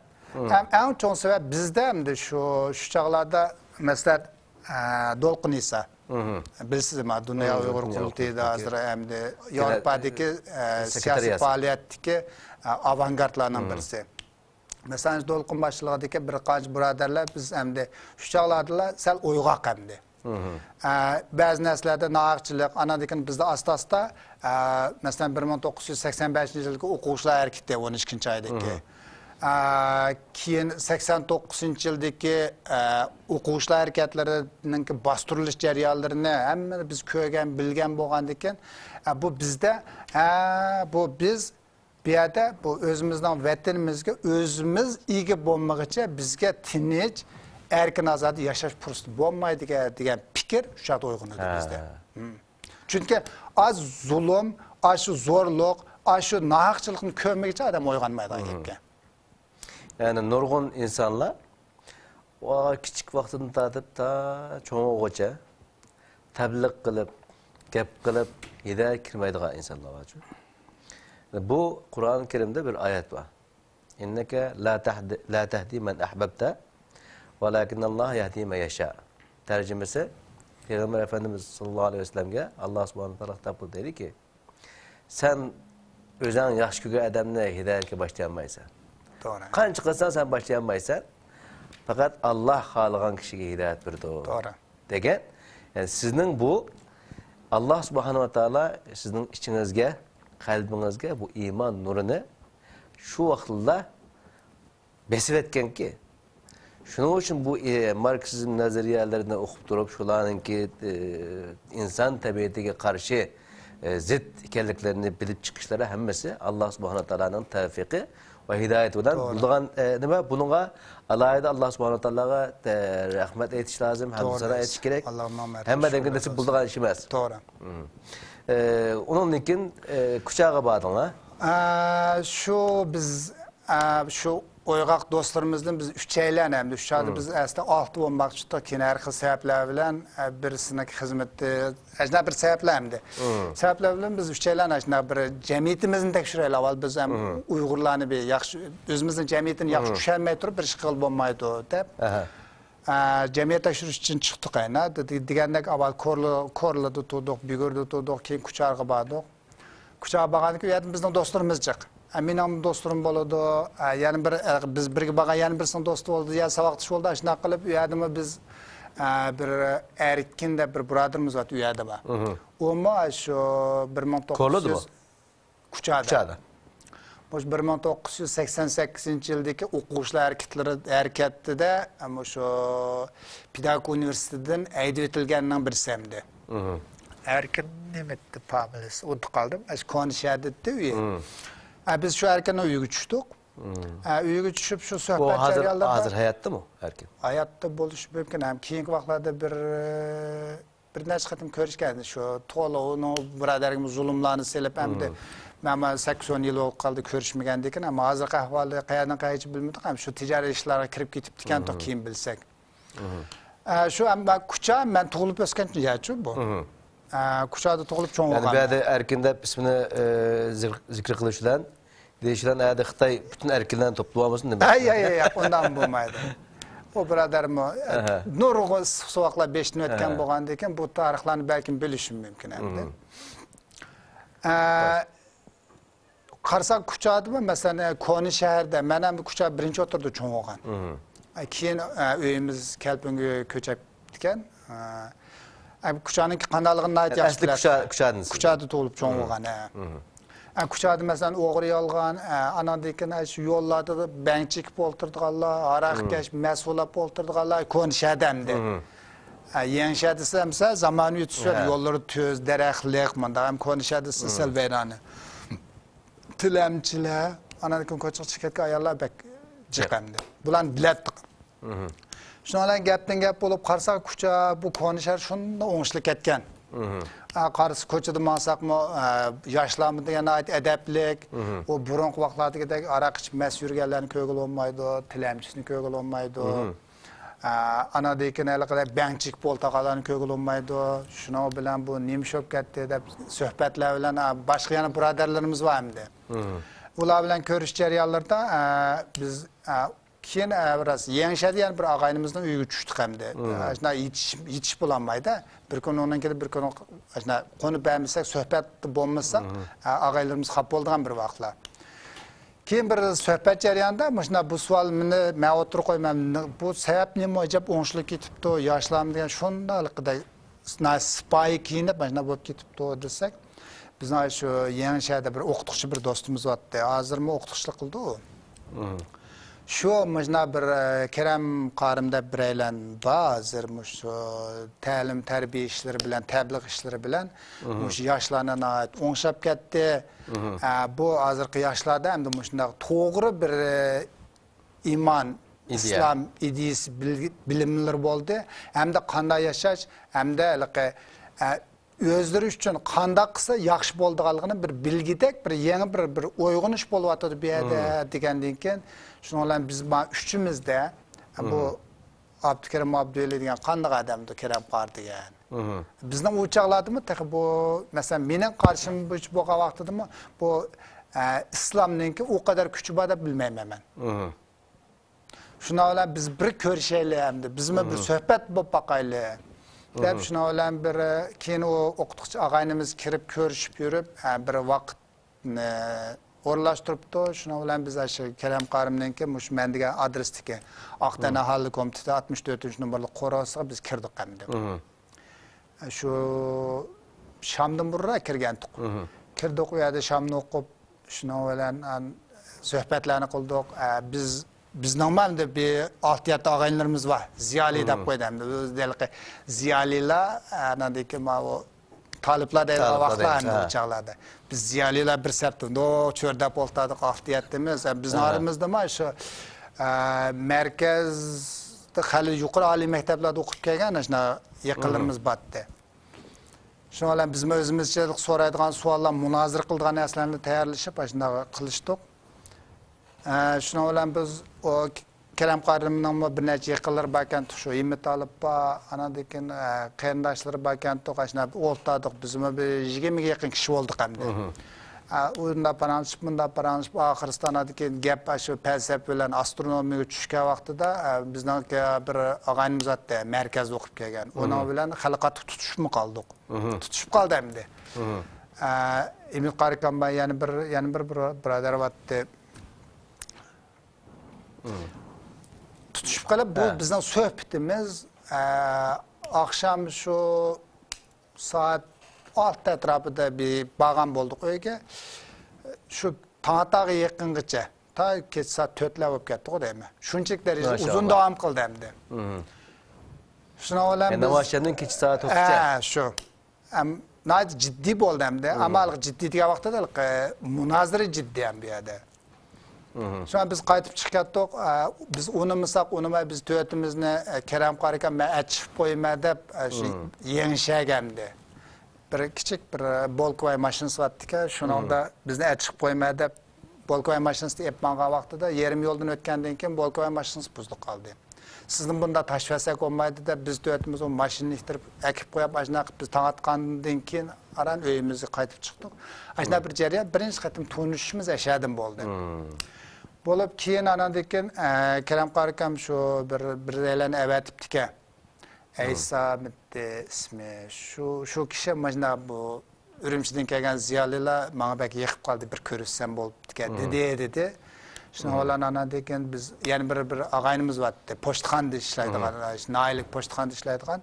ئەم، ئەڭ چوڭ سەۋەب بىزدە ئەمدى شۇ، شۇ چاغلاردا، مەسىلەن، ئە، دولقۇن ئىسا. بىلىسىزما، دۇنيا ئۇيغۇر قۇرۇلتىيىدا ھازىر ئەمدى ياۋروپادىكى، ئە، سىياسىي پائالىيەتتىكى، ئە، ئاۋانگارتلارنىڭ بىرسى. مەسىلەن، دولقۇن باشچىلىقىدىكى بىر قانچە بۇرادەرلەر بىز ئەمدى شۇ چاغلاردىلا سەل ئويغاق ئەمدى. ئە، بەزى نەرسىلەردە ناھەقچىلىك، ئاناندىن كېيىن بىزدە ئاستا-ئاستا، ئە، مەسىلەن، بىر مىڭ توققۇز يۈز سەكسەن بەشىنچى يىلدىكى ئوقۇغۇچىلار ھەرىكىتى، ئون ئىككىنچى ئايدىكى. ئە، كېيىن سەكسەن توققۇزىنچى يىلدىكى، ئە، ئوقۇغۇچىلار ھەرىكەتلىرىنىڭكى باستۇرۇلۇش جەريانلىرىنى ھەممىنى بىز كۆرگەن، بىلگەن بولغاندىن كېيىن، ئە، بۇ بىزدە، ئە، بۇ بىز بۇ يەردە بۇ ئۆزىمىزنىڭ ۋەتىنىمىزگە ئۆزىمىز ئىگە بولمىغىچە بىزگە تىنچ، ئەركىن-ئازادە ياشاش پۇرسىتى بولمايدىكەن دېگەن پىكىر شۇ چاغدا ئويغىنىدۇ بىزدە. چۈنكى ئاز زۇلۇم، ئاشۇ زورلۇق، ئاشۇ ناھەقچىلىقنى كۆرمىگىچە ئادەم ئويغانمايدىغان گەپكەن. يەنى نۇرغۇن ئىنسانلار ۋا كىچىك ۋاقتىدىن تارتىپ تا چوڭىغىچە تەبلىغ قىلىپ، گەپ قىلىپ، ھىدايەتكە كىرمەيدىغان ئىنسانلار بارچۇ. بۇ قۇرئان كەرىمدە بىر ئايەت بار. «ئىننەكە لا تەھدى، لا تەھدى مەن ئەھبەبتە، ۋەلاكىننەللاھە يەھدى مەن يەشا.» تەرجىمىسى، پەيغەمبەر ئەپەندىمىز ساللاللاھۇ ئەلەيھى ۋەسەللەمگە ئاللا سۇبھانەھۇ ۋە تائالا خىتاب قىلىپ دەيدىكى، سەن ئۆزۈڭ ياخشى كۆرگەن ئادەمنى ھىدايەتكە باشلىيالمايسەن. توغرا. قانچە قىلساڭ سەن باشلىيالمايسەن. پەقەت ئاللا خالىغان كىشىگە ھىدايەت بېرىدۇ. توغرا. دېگەن. يەنى سىزنىڭ بۇ ئاللا سۇبھانەھۇ ۋە تائالا سىزنىڭ ئىچىڭىزگە، قەلبىڭىزگە بۇ ئىمان نۇرىنى شۇ ۋاقىتلا بېسىۋەتكەنكى. شۇنىڭ ئۈچۈن بۇ، ئى، ماركسىزم نەزەرىيەلىرىنى ئوقۇپ تۇرۇپ، شۇلارنىڭكى، ئى، ئىنسان تەبىئىتىگە قارشى، ئى، زىت ئىكەنلىكلىرىنى بىلىپ چىقىشلىرى ھەممىسى ئاللا سۇبھانەھۇ ۋە تائالانىڭ تەۋفىقى ۋە ھىدايىتى بىلەن بولىدىغان، ئى، نېمە؟ بۇنىڭغا ئالاھىدە ئاللا سۇبھانەھۇ ۋە تائالاغا، ئى، رەھمەت ئېيتىش لازىم، ھەمدۇ سانا ئېيتىش كېرەك. ھەممە ئادەمگە نېسىپ بولىدىغان ئىش ئەمەس. توغرا. ئى، ئۇنىڭدىن كېيىن، ئى، كۇچاغا باردىڭلار. ئە، شۇ بىز ئە، شۇ ئويغاق دوستلىرىمىزدىن بىز ئۈچەيلەن ئەمدى. شۇ چاغدا بىز ئەسلى ئالتە بولماقچى ئىدۇق، كېيىن ھەر خىل سەۋەبلەر بىلەن، ئە، بىرسىنىڭ خىزمىتى، ئەجنە بىر سەۋەبلەر ئەمدى. سەۋەبلەر بىلەن بىز ئۈچەيلەن ئاشۇنداق بىر جەمئىيىتىمىزنى تەكشۈرەيلى ئاۋۋال، بىز ھەم ئۇيغۇرلارنى بىر ياخشى، ئۆزىمىزنىڭ جەمئىيىتىنى ياخشى چۈشەنمەي تۇرۇپ بىر ئىش قىلغىلى بولمايدۇ دەپ، ئە، جەمئىيەت تەكشۈرۈش ئۈچۈن چىقتۇق ئەينە. دې-، دېگەندەك ئاۋۋال كورلا-، كورلىدا تۇردۇق، بۈگۈردە تۇردۇق، كېيىن كۇچارغا باردۇق. كۇچاغا بارغاندىن كېيىن، ئۇ يەردە بىزنىڭ دوستلىرىمىز جىق. ئە، مېنىڭ دوستلىرىم بولىدۇ. ئە، يەنە بىر، ئە، بىز بىرگە بارغان يەنە بىرسىنىڭ دوستى بولىدۇ. يەنە ساۋاقدىش بولدى. ئاشۇنداق قىلىپ، ئۇ يەردىمۇ بىز، ئە، بىر ئەركىن دەپ بىر بۇرادىرىمىز بار، ئۇ يەردە بار. ئۇمۇ شۇ بىر مىڭ توققۇز يۈز كورلىدىمۇ؟ كۇچادا. كۇچادا. مۇشۇ بىر مىڭ توققۇز يۈز سەكسەن سەككىزىنچى يىلدىكى ئوقۇغۇچىلار ھەرىكەتلىرى، ھەرىكەتىدە، ئە، مۇشۇ پېداگوگىكا ئۇنىۋېرسىتېتىدىن ھەيدىۋېتىلگەننىڭ بىرسى ئەمدى. ئەركىن نېمە ئىدى فامىلىسى؟ ئۇنتۇپ قالدىم. ئاشۇ كونا شەھەردە ئىدى ئۆيى. ئە، بىز شۇ ئەركىننىڭ ئۆيىگە چۈشتۇق. ئە، ئۆيىگە چۈشۈپ، شۇ سۆھبەت جەريانلىرىدا، ھازىر ھاياتتىمۇ ئەركىن؟ ھاياتتا بولۇشى مۇمكىن. ھەم كېيىنكى ۋاقىتلاردا بىر، بىر نەچچە قېتىم كۆرۈشكەن. شۇ تولا ئۇنىڭ بۇرادەرگىمۇ زۇلۇملارنى سېلىپ، ئەمدى مەن مانا سەككىز ئون يىل بولۇپ قالدى كۆرۈشمىگەندىكىن، ئەمما ھازىرقى ئەھۋالى قەيەردىن قەيەرگىچە بىلمىدۇق. ئەمما شۇ تىجارەت ئىشلارغا كىرىپ كېتىپتىكەنتۇق، كېيىن بىلسەك. ئە، شۇ ئەمما كۇچا مەن تۇغۇلۇپ ئۆسكەن يەرچۇ بۇ. ئە، كۇچادا تۇغۇلۇپ چوڭ بولغان. يەنى بۇ يەردە ئەركىن دەپ ئىسمىنى، ئە، زىكىر، زىكىر قىلىش بىلەن دېيىشىلەن، ئەدە خىتاي پۈتۈن ئەركىنلەرنى توپلىۋالمىسۇن دېمەكچى. ياق، ياق، ياق، ئۇنداق بولمايدۇ. ئۇ بۇرادەرمۇ، ئەھە، نۇرغۇن سىخ-سوغۇقلار بېشىدىن ئۆتكەن، ئەھە، بولغاندىكىن بۇ تارىخلارنى بەلكىم بىلىشى مۇمكىن ئەمدى. ئە، قارىساق كۇچادىمۇ، مەسىلەن، ئە، كونا شەھەردە، مەن ھەم كۇچا بىرىنچى ئوتتۇرىدا چوڭ بولغان. ئە، كېيىن، ئە، ئۆيىمىز كەلپىنگە كۆچۈپتىكەن. ئە، ئە، كۇچانىڭكى قانداقلىقىنى ناھايىتى ياخشى بىلەتتىم. كۇچا، كۇچادىن سىز؟ كۇچادا تۇغۇلۇپ چوڭ بولغان، ئە. ئە، كۇچادا، مەسىلەن، ئوغرى يالغان، ئە، ئاناندىن كېيىن، ئە، شۇ يوللاردا بەڭ چېكىپ ئولتۇرىدىغانلار، ھاراق ئىكەش، مەست بولاپ ئولتۇرىدىغانلار كونا شەھەردە ئەمدى. ئە، يېڭى شەھەر دېسە، مەسىلەن، زامانىۋى تۈسلەر، يوللىرى تۈز، دەرەخلىق، مۇنداق ھەم كونا شەھەر دېسە سەل ۋەيرانە. تىلەمچىلەر، ئاندىن كېيىن كوچىغا چىقىپ كەتكەن ئاياللار بەك جىق ئەمدى. بۇلارنى بىلەتتۇق. شۇنىڭ بىلەن گەپتىن گەپ بولۇپ قارىساق، كوچا، بۇ كونا شەھەر شۇنداق ئوڭشىلىپ كەتكەن. ئا، قارىسا كوچىدا ماڭساقمۇ، ئا، ياشلارمۇ دېگەن ناھايىتى ئەدەپلىك. ئۇ بۇرۇنقى ۋاقىتلاردىكىدەك ئاراق ئىچىپ مەست يۈرگەنلەرنى كۆرگىلى بولمايدۇ، تىلەمچىسىنى كۆرگىلى بولمايدۇ. ئا، ئانادىكىن ھېلىقىدەك بەڭچىك پول تاقالارنى كۆرگىلى بولمايدۇ. شۇنىڭ بىلەن بۇ نېمە ئىش بولۇپ كەتتى دەپ سۆھبەتلەر بىلەن، ئا، باشقا يەنە بۇرادەرلىرىمىز بار ئەمدى. ئۇلار بىلەن كۆرۈش جەريانلىرىدا، ئا، بىز، ئا، كېيىن، ئا، بىراز يەڭشەدە يەنە بىر ئاغايىنىمىزنىڭ ئۆيىگە چۈشتۇق ئەمدى. ئا، شۇنداق يېتىش، يېتىش بولالمايدۇ. بىر كۈن ئۇنىڭكىدە، بىر كۈن ئاشۇنداق قونۇپ بەرمىسەك، سۆھبەتتە بولمىساق، ئا، ئاغايىنلىرىمىز خاپا بولىدىغان بىر ۋاقىتلار. كېيىن بىر سۆھبەت جەريانىدا مۇشۇنداق بۇ سوئال مېنى مەن ئوتتۇرىغا قويىمەن. بۇ سەۋەب نېمە ئەجەب ئوڭشىلىپ كېتىپتۇ، ياشلارمۇ دېگەن شۇنداق ھېلىقىدەك سىپايى كىيىنىپ مانا شۇنداق بولۇپ كېتىپتۇ دېسەك، بىزنىڭ شۇ يېڭى شەھەردە بىر ئوقۇتقۇچى بىر دوستىمىز بارتتى. ھازىرمۇ ئوقۇتقۇچىلىق قىلىدۇ ئۇ. شۇ مۇشۇنداق بىر، ئە، كېرەم قارىم دەپ بىرەيلەن بار، ھازىر مۇشۇ تەلىم تەربىيە ئىشلىرى بىلەن، تەبلىغ ئىشلىرى بىلەن مۇشۇ ياشلارنى ناھايىتى ئوڭشاپ كەتتى. ئە، بۇ ھازىرقى ياشلاردا ئەمدى مۇشۇنداق توغرا بىر، ئە، ئىمان، ئىسلام ئىدىيىسى بىل-، بىلىملىرى بولدى. ھەمدە قانداق ياشاش، ھەمدە ھېلىقى، ئە، ئۆزلىرى ئۈچۈن قانداق قىلسا ياخشى بولىدىغانلىقىنى بىر بىلگۈدەك، بىر يېڭى بىر، بىر ئويغىنىش بولۇۋاتىدۇ بۇ يەردە دېگەندىن كېيىن، شۇنىڭ بىلەن بىز ما-، ئۈچىمىزدە بۇ ئابدۇكېرىم ئابدۇۋەلى دېگەن قانداق ئادەمدۇ، كېرەم قارى دېگەن. بىزنىڭ ئۇ چاغلاردىمۇ تېخى بۇ، مەسىلەن، مېنىڭ قارىشىم بويىچە بولغان ۋاقتىدىمۇ بۇ، ئە، ئىسلامنىڭكى ئۇ قەدەر كۈچى بار دەپ بىلمەيمەن مەن. شۇنىڭ بىلەن بىز بىر كۆرۈشەيلى ئەمدى، بىزمۇ بىر سۆھبەت بولۇپ باقايلى، دەپ، شۇنىڭ بىلەن بىر، كېيىن ئۇ ئوقۇتقۇچى ئاغايىنىمىز كىرىپ كۆرۈشۈپ يۈرۈپ، ھە، بىر ۋاقىتنى ئورۇنلاشتۇرۇپتۇ. شۇنىڭ بىلەن بىز ئاشۇ كېرەم قارىمنىڭكى مۇشۇ مەن دېگەن ئادرېستىكى ئاقتەن ئاھالىلىك كومىتېتى ئاتمىش تۆتىنچى نومۇرلۇق قورۇسىغا بىز كىردۇق ئەمدى. شۇ شامدىن بۇرۇنراق كىرگەنتۇق. كىردۇق، ئۇ يەردە شامنى ئوقۇپ، شۇنىڭ بىلەن، ئان-، سۆھبەتلەرنى قىلدۇق. ئە، بىز، بىزنىڭمۇ ئەمدى بىر ئالتە يەتتە ئاغىنىلىرىمىز بار. زىيالىي دەپ قويدى ئەمدى. بىز ھېلىقى زىيالىيلار، ئە، ئاناندىن كېيىن ماۋۇ تالىپلار دەيدىغان تالىپلار ۋاقىتلار دەيمىز، ئەمدى ھە. ئۇ چاغلاردا. بىز زىيالىيلار بىر سەپتە، نو، چۆرىدەپ ئولتۇردۇق، ئالتە يەتتىمىز. ئە، بىزنىڭ ئارىمىزدىمۇ شۇ، ئە، مەركەزدە خېلى يۇقىرى ئالىي مەكتەپلەردە ئوقۇپ كەلگەن، ئاشۇنداق يېقىنلىرىمىز بارتتى. شۇنىڭ بىلەن بىزمۇ ئۆزىمىزچە سورايدىغان سوئاللار، مۇنازىرە قىلىدىغان نەرسىلەرنى تەييارلىشىپ، ئاشۇنداق قىلىشتۇق. ئە، شۇنىڭ بىلەن بىز ئۇ كېرەم قارىمنىڭمۇ بىر نەچچە يېقىنلىرى باركەنتۇق، شۇ ھىممەت ئالىپ بار، ئاناندىن كېيىن، ئە، قېرىنداشلىرى باركەنتۇق، ئاشۇنداق ئولتۇردۇق. بىزمۇ بىر يىگىرمىگە يېقىن كىشى بولدۇق ئەمدى. ئە، ئۇنداق پاراڭلىشىپ، مۇنداق پاراڭلىشىپ، ئاخىرسىدا ئاناندىن كېيىن گەپ ئاشۇ پەلسەپە بىلەن ئاسترونومىيىگە چۈشكەن ۋاقتىدا، ئە، بىزنىڭكى بىر ئاغىنىمىز بارتتى، مەركەزدە ئوقۇپ كەلگەن. ئۇنىڭ بىلەن خېلى قاتتىق تۇتۇشۇپمۇ قالدۇق. تۇتۇشۇپ قالدى ئەمدى. ئە، ئىمىت قارىكام بار، يەنە بىر، يەنە بىر، بىر بۇرادەر بارتتى. تۇتۇشۇپ قېلىپ، بۇ بىزنىڭ سۆھبىتىمىز، ئە، ئاخشام شۇ سائەت ئالتە ئەتراپىدا بىر بارغان بولدۇق ئۆيگە. شۇ تاڭ ئاتارغا يېقىنغىچە، تا كېچە سائەت تۆتلەر بولۇپ كەتتىغۇ دەيمەن. شۇنچىلىك دەرىجىدە ئۇزۇن داۋام قىلدى ئەمدى. شۇنىڭ بىلەن بىز ناۋاز شەھىرىنىڭ كېچە سائەت ئوتتۇزغىچە. ھە، شۇ. ئەم، ناھايىتى جىددىي بولدى ئەمدى. ئەمما ھېلىقى جىددىي دېگەن ۋاقىتتا ھېلىقى مۇنازىرە جىددىي ھەم بۇ يەردە. شۇڭا بىز قايتىپ چىقىپ كەتتۇق. ئە، بىز ئۇنىمىساق، ئۇنىماي بىز تۆتىمىزنى، ئە، كېرەم قارىكام، مەن ئەچىقىپ قويىمەن دەپ، ئە، شۇ يېڭىشەگە ئەمدى. بىر كىچىك بىر، ئە، بولكىۋاي ماشىنىسى بارتىكەن، شۇنىڭدا بىزنى ئەچىقىپ قويىمەن دەپ، بولكىۋاي ماشىنىسىنى ئېلىپ ماڭغان ۋاقتىدا يېرىم يولدىن ئۆتكەندىن كېيىن بولكىۋاي ماشىنىسى بۇزۇلۇپ قالدى. سىزنى بۇنداق تاشلىۋەتسەك بولمايدۇ دەپ، بىز تۆتىمىز ئۇ ماشىنىنى ئىتتىرىپ ئەكىپ قويۇپ، ئاشۇنداق قىلىپ بىز تاڭ ئاتقاندىن كېيىن ئاران ئۆيىمىزگە قايتىپ چىقتۇق. ئاشۇنداق بىر جەريان، بىرىنچى قېتىم تونۇشۇشىمىز ئەشەدىن بولدى. بولۇپ كېيىن ئاناندىن كېيىن، ئە، كېرەم قارىكام شۇ بىر، بىرەيلەننى ئەۋەتىپتىكەن. ئەيسامىتتى ئىسمى. شۇ، شۇ كىشى مانا بۇ ئۈرۈمچىدىن كەلگەن زىيالىيلار ماڭا بەك يېقىپ قالدى، بىر كۆرۈشسەم بوپتىكەن، دېدى، دېدى. شۇنىڭ بىلەن ئاناندىن كېيىن بىز يەنە بىر، بىر ئاغايىنىمىز بارتتى، پوچتىخانىدا ئىشلەيدىغان، ناھىيەلىك پوچتىخانىدا ئىشلەيدىغان.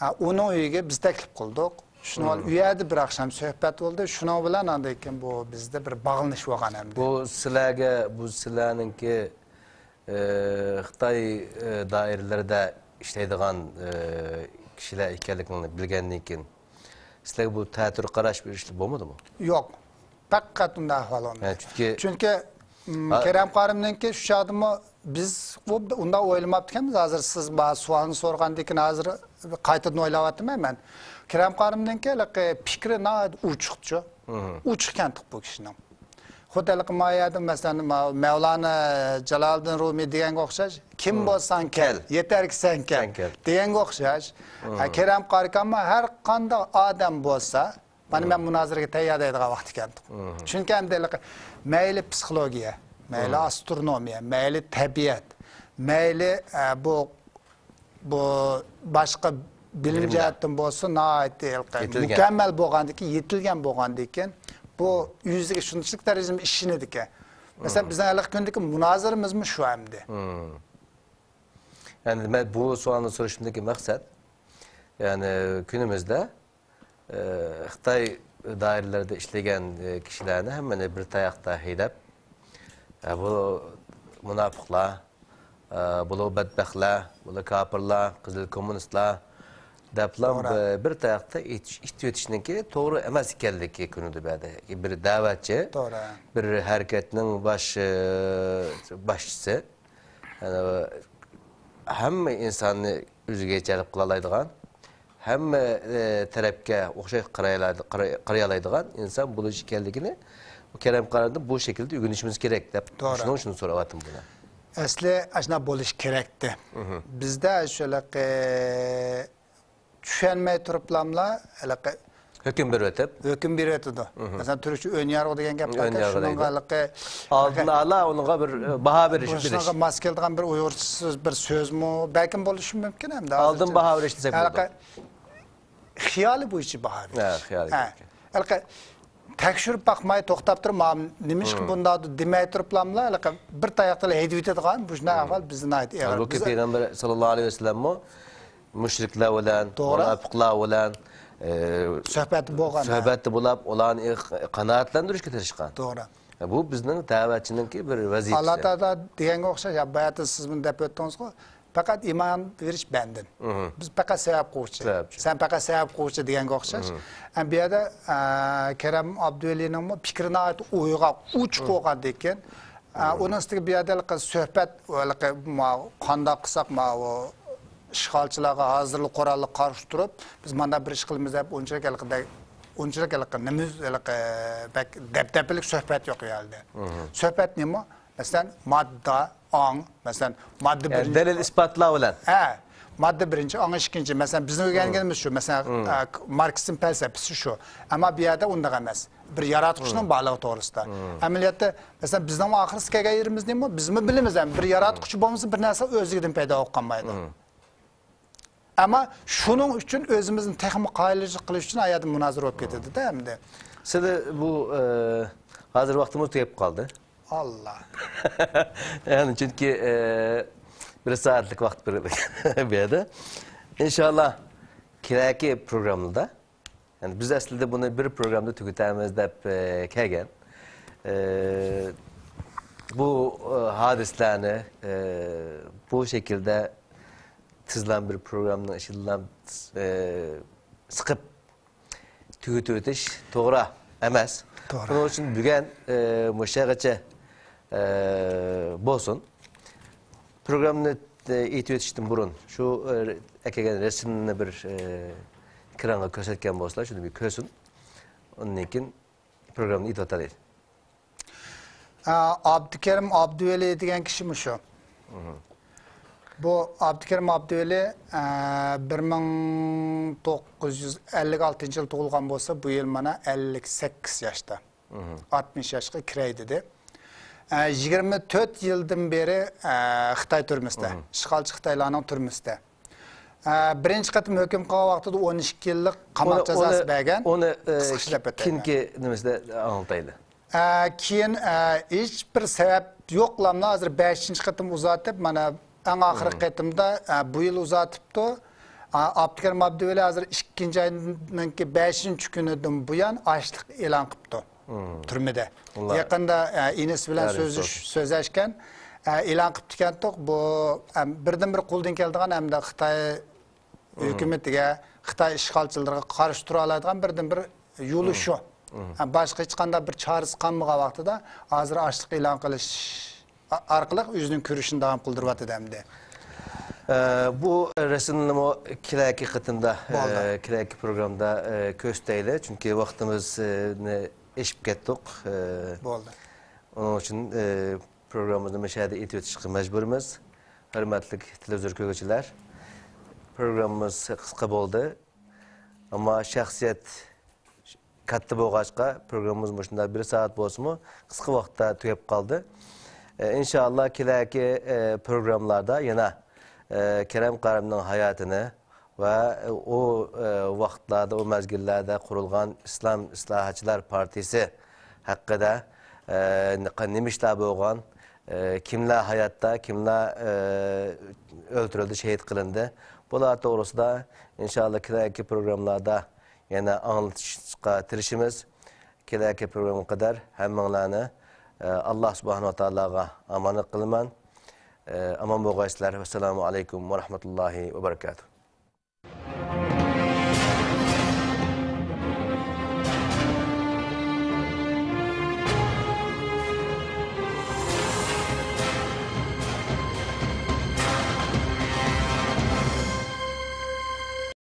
ئە، ئۇنىڭ ئۆيىگە بىز تەكلىپ قىلدۇق. شۇنىڭ بىلەن ئۇ يەردە بىر ئاخشام سۆھبەت بولدى. شۇنىڭ بىلەن ئاندىن كېيىن بۇ بىزدە بىر باغلىنىش بولغان ئەمدى. بۇ سىلەرگە، بۇ سىلەرنىڭكى ئى، خىتاي، ئى، دائىرىلىرىدە ئىشلەيدىغان، ئى، كىشىلەر ئىكەنلىكىڭلارنى بىلگەندىن كېيىن، سىلەرگە بۇ تەتۈر قاراش بىر ئىشلار بولمىدىمۇ؟ يوق. پەقەت ئۇنداق ئەھۋال بولمىدى. ھە، چۈنكى چۈنكى، م، ھە. كېرەم قارىمنىڭكى شۇ چاغدىمۇ بىز ئۇ، ئۇنداق ئويلىماپتىكەنمىز. ھازىر سىز ما سوئالنى سورىغاندىن كېيىن، ھازىر قايتىدىن ئويلاۋاتىمەن مەن. كېرەم قارىمنىڭكى ھېلىقى پىكرى ناھايىتى ئوچۇقچۇ. مم. ئوچۇق كەنتۇق بۇ كىشىنىڭ. خۇددى ھېلىقى ما يەردە، مەسىلەن، ما-، مەۋلانا جالالىدىن رۇمىي دېگەنگە ئوخشاش، «كىم مم. بولساڭ كەل، كەل. يېتەركى سەن كەل» سەن كەل. دېگەنگە ئوخشاش. مم. ھە، كېرەم قارىكانمۇ ھەر قانداق ئادەم بولسا، مانا مەن مۇنازىرىگە تەييار دەيدىغان ۋاقىت ئىكەن. مم. چۈنكى ئەمدى ھېلىقى مەيلى پسىخولوگىيە، مەيلى مم. ئاسترونومىيە، مەيلى تەبىئەت، مەيلى، ئە، بۇ، بۇ باشقا بىلىم بىلىملەر. جەھەتتىن بولسا ناھايىتى ھېلىقى يېتىلگەن. مۇكەممەل بولغاندىكىن، يېتىلگەن بولغاندىكىن، بۇ يۈزىگە شۇنچىلىك دەرىجىدە ئىشىنىدىكەن. مەسىلەن، مم. بىزنىڭ ھېلىقى كۈندىكى مۇنازىرىمىزمۇ شۇ ئەمدى. مم. يەنى مەن بۇ سوئالنى سورىشىمدىكى مەقسەت، يەنى كۈنىمىزدە ئى، خىتاي دائىرىلىرىدە ئىشلىگەن، ئى، كىشىلەرنى ھەممىنى بىر تاياقتا ھەيدەپ، ئە، بۇ مۇناپىقلار، ئە، بۇلار بەتبەختلەر، بۇلار كاپىرلار، قىزىل كوممۇنىستلار دەپلا توغرا. بىر، بىر تاياقتا ئېتىش-، ئېتىۋېتىشنىڭكى توغرا ئەمەس ئىكەنلىكى كۆرۈنىدۇ بۇ يەردە. بىر دەۋەتچى، توغرا. بىر ھەرىكەتنىڭ باش، ئى، باشچىسى. يەنى ھەممە ئىنساننى ئۆزىگە جەلپ قىلالايدىغان، ھەممە، ئى، تەرەپكە ئوخشاش قارايالايدۇ-، قاراي-، قارايالايدىغان ئىنسان بولۇش ئىكەنلىكىنى كېرەم قارىمدىن بۇ شەكىلدە ئۆگىنىشىمىز كېرەك دەپ، توغرا. شۇنىڭ ئۈچۈن سوراۋاتىمەن بۇنى. ئەسلى ئاشۇنداق بولۇش كېرەكتى. مم. بىزدە شۇ ھېلىقى چۈشەنمەي تۇرۇپلاملا ھېلىقى ھۆكۈم بېرىۋېتىپ. ھۆكۈم بېرىۋېتىدۇ. مم. مەسىلەن، تۈركچە ئۆنيارغۇ دېگەن گەپ باركەن، ئۆنيارغۇ شۇنىڭغا دەيدۇ. ھېلىقى ئالدىن ئالا ئۇنىڭغا بىر، ئە، باھا بېرىش، بېرىش. شۇنىڭغا ماس كېلىدىغان بىر ئۇيغۇرچە سۆز، بىر سۆزمۇ بەلكىم بولۇشى مۇمكىن ئەمدى. ئالدىن ھازىرچە باھا بېرىش دېسەك ھېلىقى بولىدۇ. خىيالى بويىچە باھا بېرىش. ھە، خىيالى ھە. بويىچە. ھېلىقى تەكشۈرۈپ باقماي توختاپ تۇرۇپ، ما-، نېمىشقا مم. بۇنداق دېمەي تۇرۇپلاملا، ھېلىقى بىر تاياقتىلا ھەيدىۋېتىدىغان، بۇ شۇنداق مم. ئەھۋال بىزدە ناھايىتى ئېغىر. ھالبۇكى بىز پەيغەمبەر ساللاللاھۇ ئەلەيھى ۋەسەللەممۇ مۇشرىكلار بىلەن، توغرا. مۇناپىقلار بىلەن، ئى، سۆھبەتتە بولغان، ھە. سۆھبەتتە بولۇپ، ئۇلارنى قانائەتلەندۈرۈشكە تىرىشقان. توغرا. بۇ بىزنىڭ دەۋەتچىنىڭكى بىر ۋەزىپىسى. ئاللا تائالا دېگەنگە ئوخشاش، يا، باياتىن سىز بۇنى دەپ ئۆتتىڭىزغۇ، پەقەت ئىمان بېرىش بەندىن. مم. بىز پەقەت سەۋەب قىلغۇچى. سەۋەبچى. سەن پەقەت سەۋەب قىلغۇچى دېگەنگە ئوخشاش. مم. ئەمما بۇ يەردە، ئە، كېرەم ئابدۇۋەلىنىڭمۇ پىكرى ناھايىتى ئويغاق، ئوچۇق مم. بولغاندىكىن، ئە، مم. ئۇنىڭ ئۈستىگە بۇ يەردە ھېلىقى سۆھبەت، ھېلىقى ما-، قانداق قىلساق، ماۋۇ ئىشغالچىلارغا ھازىرلا قوراللىق قارشى تۇرۇپ، بىز مانداق بىر ئىش قىلىمىز دەپ ئۇنچىلىك ھېلىقى دە-، ئۇنچىلىك ھېلىقى نېمە، ھېلىقى بەك دەبدەبىلىك سۆھبەت يوق ئۇ يەردە. مم. سۆھبەت نېمە؟ مەسىلەن، ماددا، ئاڭ، مەسىلەن، ماددا يەنى بىرىنچى دەلىل ئىسپاتلار بىلەن. ھە، ماددا بىرىنچى، ئاڭ ئىككىنچى. مەسىلەن، بىزنىڭ ئۆگەنگىنىمىز شۇ. مەسىلەن، مم. ئە، ماركسىزم پەلسەپىسى شۇ. ئەمما بۇ يەردە ئۇنداق ئەمەس. بىر ياراتقۇچىنىڭ مم. بارلىقى توغرىسىدا. مم. ئەمەلىيەتتە، مەسىلەن، بىزنىڭ ئاخىرسى كەلگەن يېرىمىز نېمە؟ بىزمۇ بىلىمىز، ھەم بىر ياراتقۇچى بولمىسا، بىر نەرسە ئۆزلۈكىدىن پەيدا بولۇپ قالمايدۇ. مم. ئەمما شۇنىڭ ئۈچۈن ئۆزىمىزنى تېخىمۇ قايىلچىلىق قىلىش ئۈچۈن ئايەردە مۇنازىرە بولۇپ كېتىدۇ-دە ئەمدى. سىلى بۇ، ئە، ھازىر ۋاقتىمىز تۈگەپ قالدى. ئاللا. يەنى چۈنكى، ئە، بىر سائەتلىك ۋاقىت بېرىلگەن بۇ يەردە. ئىنشاللا كېلەركى پروگراممىدا يەنى بىز ئەسلىدە بۇنى بىر پروگرامدا تۈگىتەمىز دەپ، ئى، كەلگەن. ئى، بۇ، ئى، ھادىسىلەرنى، ئى، بۇ شەكىلدە تېزلا بىر پروگرامنىڭ ئىچىدىلا، ئى، سىقىپ تۈگىتىۋېتىش توغرا ئەمەس. توغرا. بۇنىڭ ئۈچۈن بۈگۈن، ئى، مۇشۇ يەرگىچە ئى، بولسۇن. پروگراممىنى، ئى، ئېيتىۋېتىشتىن بۇرۇن شۇ، ئى، ئەكەلگەن رەسىمنى بىر، ئى، ئېكرانغا كۆرسەتكەن بولسىلا، شۇنى بىر كۆرسۇن. ئۇندىن كېيىن پروگراممىنى ئېيتىۋاتايلى. ئا، ئابدۇكېرىم ئابدۇۋەلى دېگەن كىشى مۇشۇ. مم. بۇ ئابدۇكېرىم ئابدۇۋەلى، ئە، بىر مىڭ توققۇز يۈز ئەللىك ئالتىنچى يىل تۇغۇلغان بولسا، بۇ يىل مانا ئەللىك سەككىز ياشتا. مم. ئاتمىش ياشقا كىرەي دېدى. ئە، يىگىرمە تۆت يىلدىن بېرى، ئە، خىتاي تۈرمىسىدە، مم. ئىشغالچى خىتايلارنىڭ تۈرمىسىدە. ئە، بىرىنچى قېتىم ھۆكۈم قىلغان ۋاقتىدا ئون ئىككى يىللىق قاماق ئۇنى، جازاسى ئۇنى، بەرگەن. ئۇنى، ئە، قىسقىچە دەپ ئۆتەي. كېيىنكى نېمىسىدە ئاڭلىتايلى. ئە، كېيىن، ئە، ھېچ بىر سەۋەب يوقلاملا ھازىر بەشىنچى قېتىم ئۇزارتىپ، مانا، ئەڭ ئاخىرقى مم. قېتىمدا، ئە، بۇ يىل ئۇزارتىپتۇ. ئە، ئابدۇكېرىم ئابدۇۋەلى ھازىر ئىككىنچى ئاينىڭكى بەشىنچى كۈنىدىن بۇيان ئاچلىق ئېلان قىپتۇ مم. تۈرمىدە. يېقىندا، ئە، ئىنىسى بىلەن سۆزلىشىپ، سۆزلەشكەن، ئە، ئېلان قىپتىكەنتۇق. بۇ، ئە، بىردىنبىر قولدىن كېلىدىغان ھەمدە خىتاي مم. ھۆكۈمىتىگە، خىتاي ئىشغالچىلىرىغا قارشى تۇرالايدىغان بىردىنبىر يولى مم. شۇ. ھە، باشقا ھېچقانداق بىر چارىسى قالمىغان ۋاقتىدا ھازىر ئاشلىق ئېلان قىلىش ئا-، ئارقىلىق ئۆزىنىڭ كۈرىشىنى داۋام قىلدۇرۇۋاتىدۇ ئەمدى. ئە، بۇ رەسىمنىمۇ كېلەكى قېتىمدا، بولدى. ئە، كېلەكى پروگرامدا، ئە، كۆرسىتەيلى، چۈنكى ۋاقتىمىزنى ئېشىپ كەتتۇق. ئە، بولدى. ئۇنىڭ ئۈچۈن، ئە، پروگراممىزنى مۇشۇ يەردە ئېتىۋېتىشقا مەجبۇرمىز. ھۆرمەتلىك تېلېۋىزور كۆرگۈچىلەر، پروگراممىمىز قىسقا بولدى. ئەمما شەخسىيەت كاتتا بولغاچقا، پروگراممىمىز مۇشۇنداق بىر سائەت بولسىمۇ، قىسقا ۋاقىتتا تۈگەپ قالدى. ئە، ئىنشائاللا، كېلەكى، ئە، پروگراممىلاردا يەنە، ئە، كېرەم قارىمنىڭ ھاياتىنى ۋە ئۇ، ئە، ۋاقىتلاردا، ئۇ مەزگىللەردە قۇرۇلغان ئىسلام ئىسلاھاتچىلار پارتىيىسى ھەققىدە، ئە، نېمە ئىشلار بولغان، ئە، كىملەر ھاياتتا، كىملەر، ئە، ئۆلتۈرۈلدى، شېھىت قىلىندى. بۇلار توغرىسىدا، ئىنشائاللا، كېلەكى پروگراممىلاردا يەنە ئاڭلىتىشقا تىرىشىمىز. كېلەكى پروگراممىغا قەدەر ھەممىڭلارنى، ئە، ئاللا سۇبھانەھۇ ۋە تائالاغا ئامانەت قىلىمەن. ئە، ئامان بولغايسىلەر. ۋەسسالامۇ ئەلەيكۇم ۋە رەھمەتۇللاھى ۋە بەرىكاتۇھ.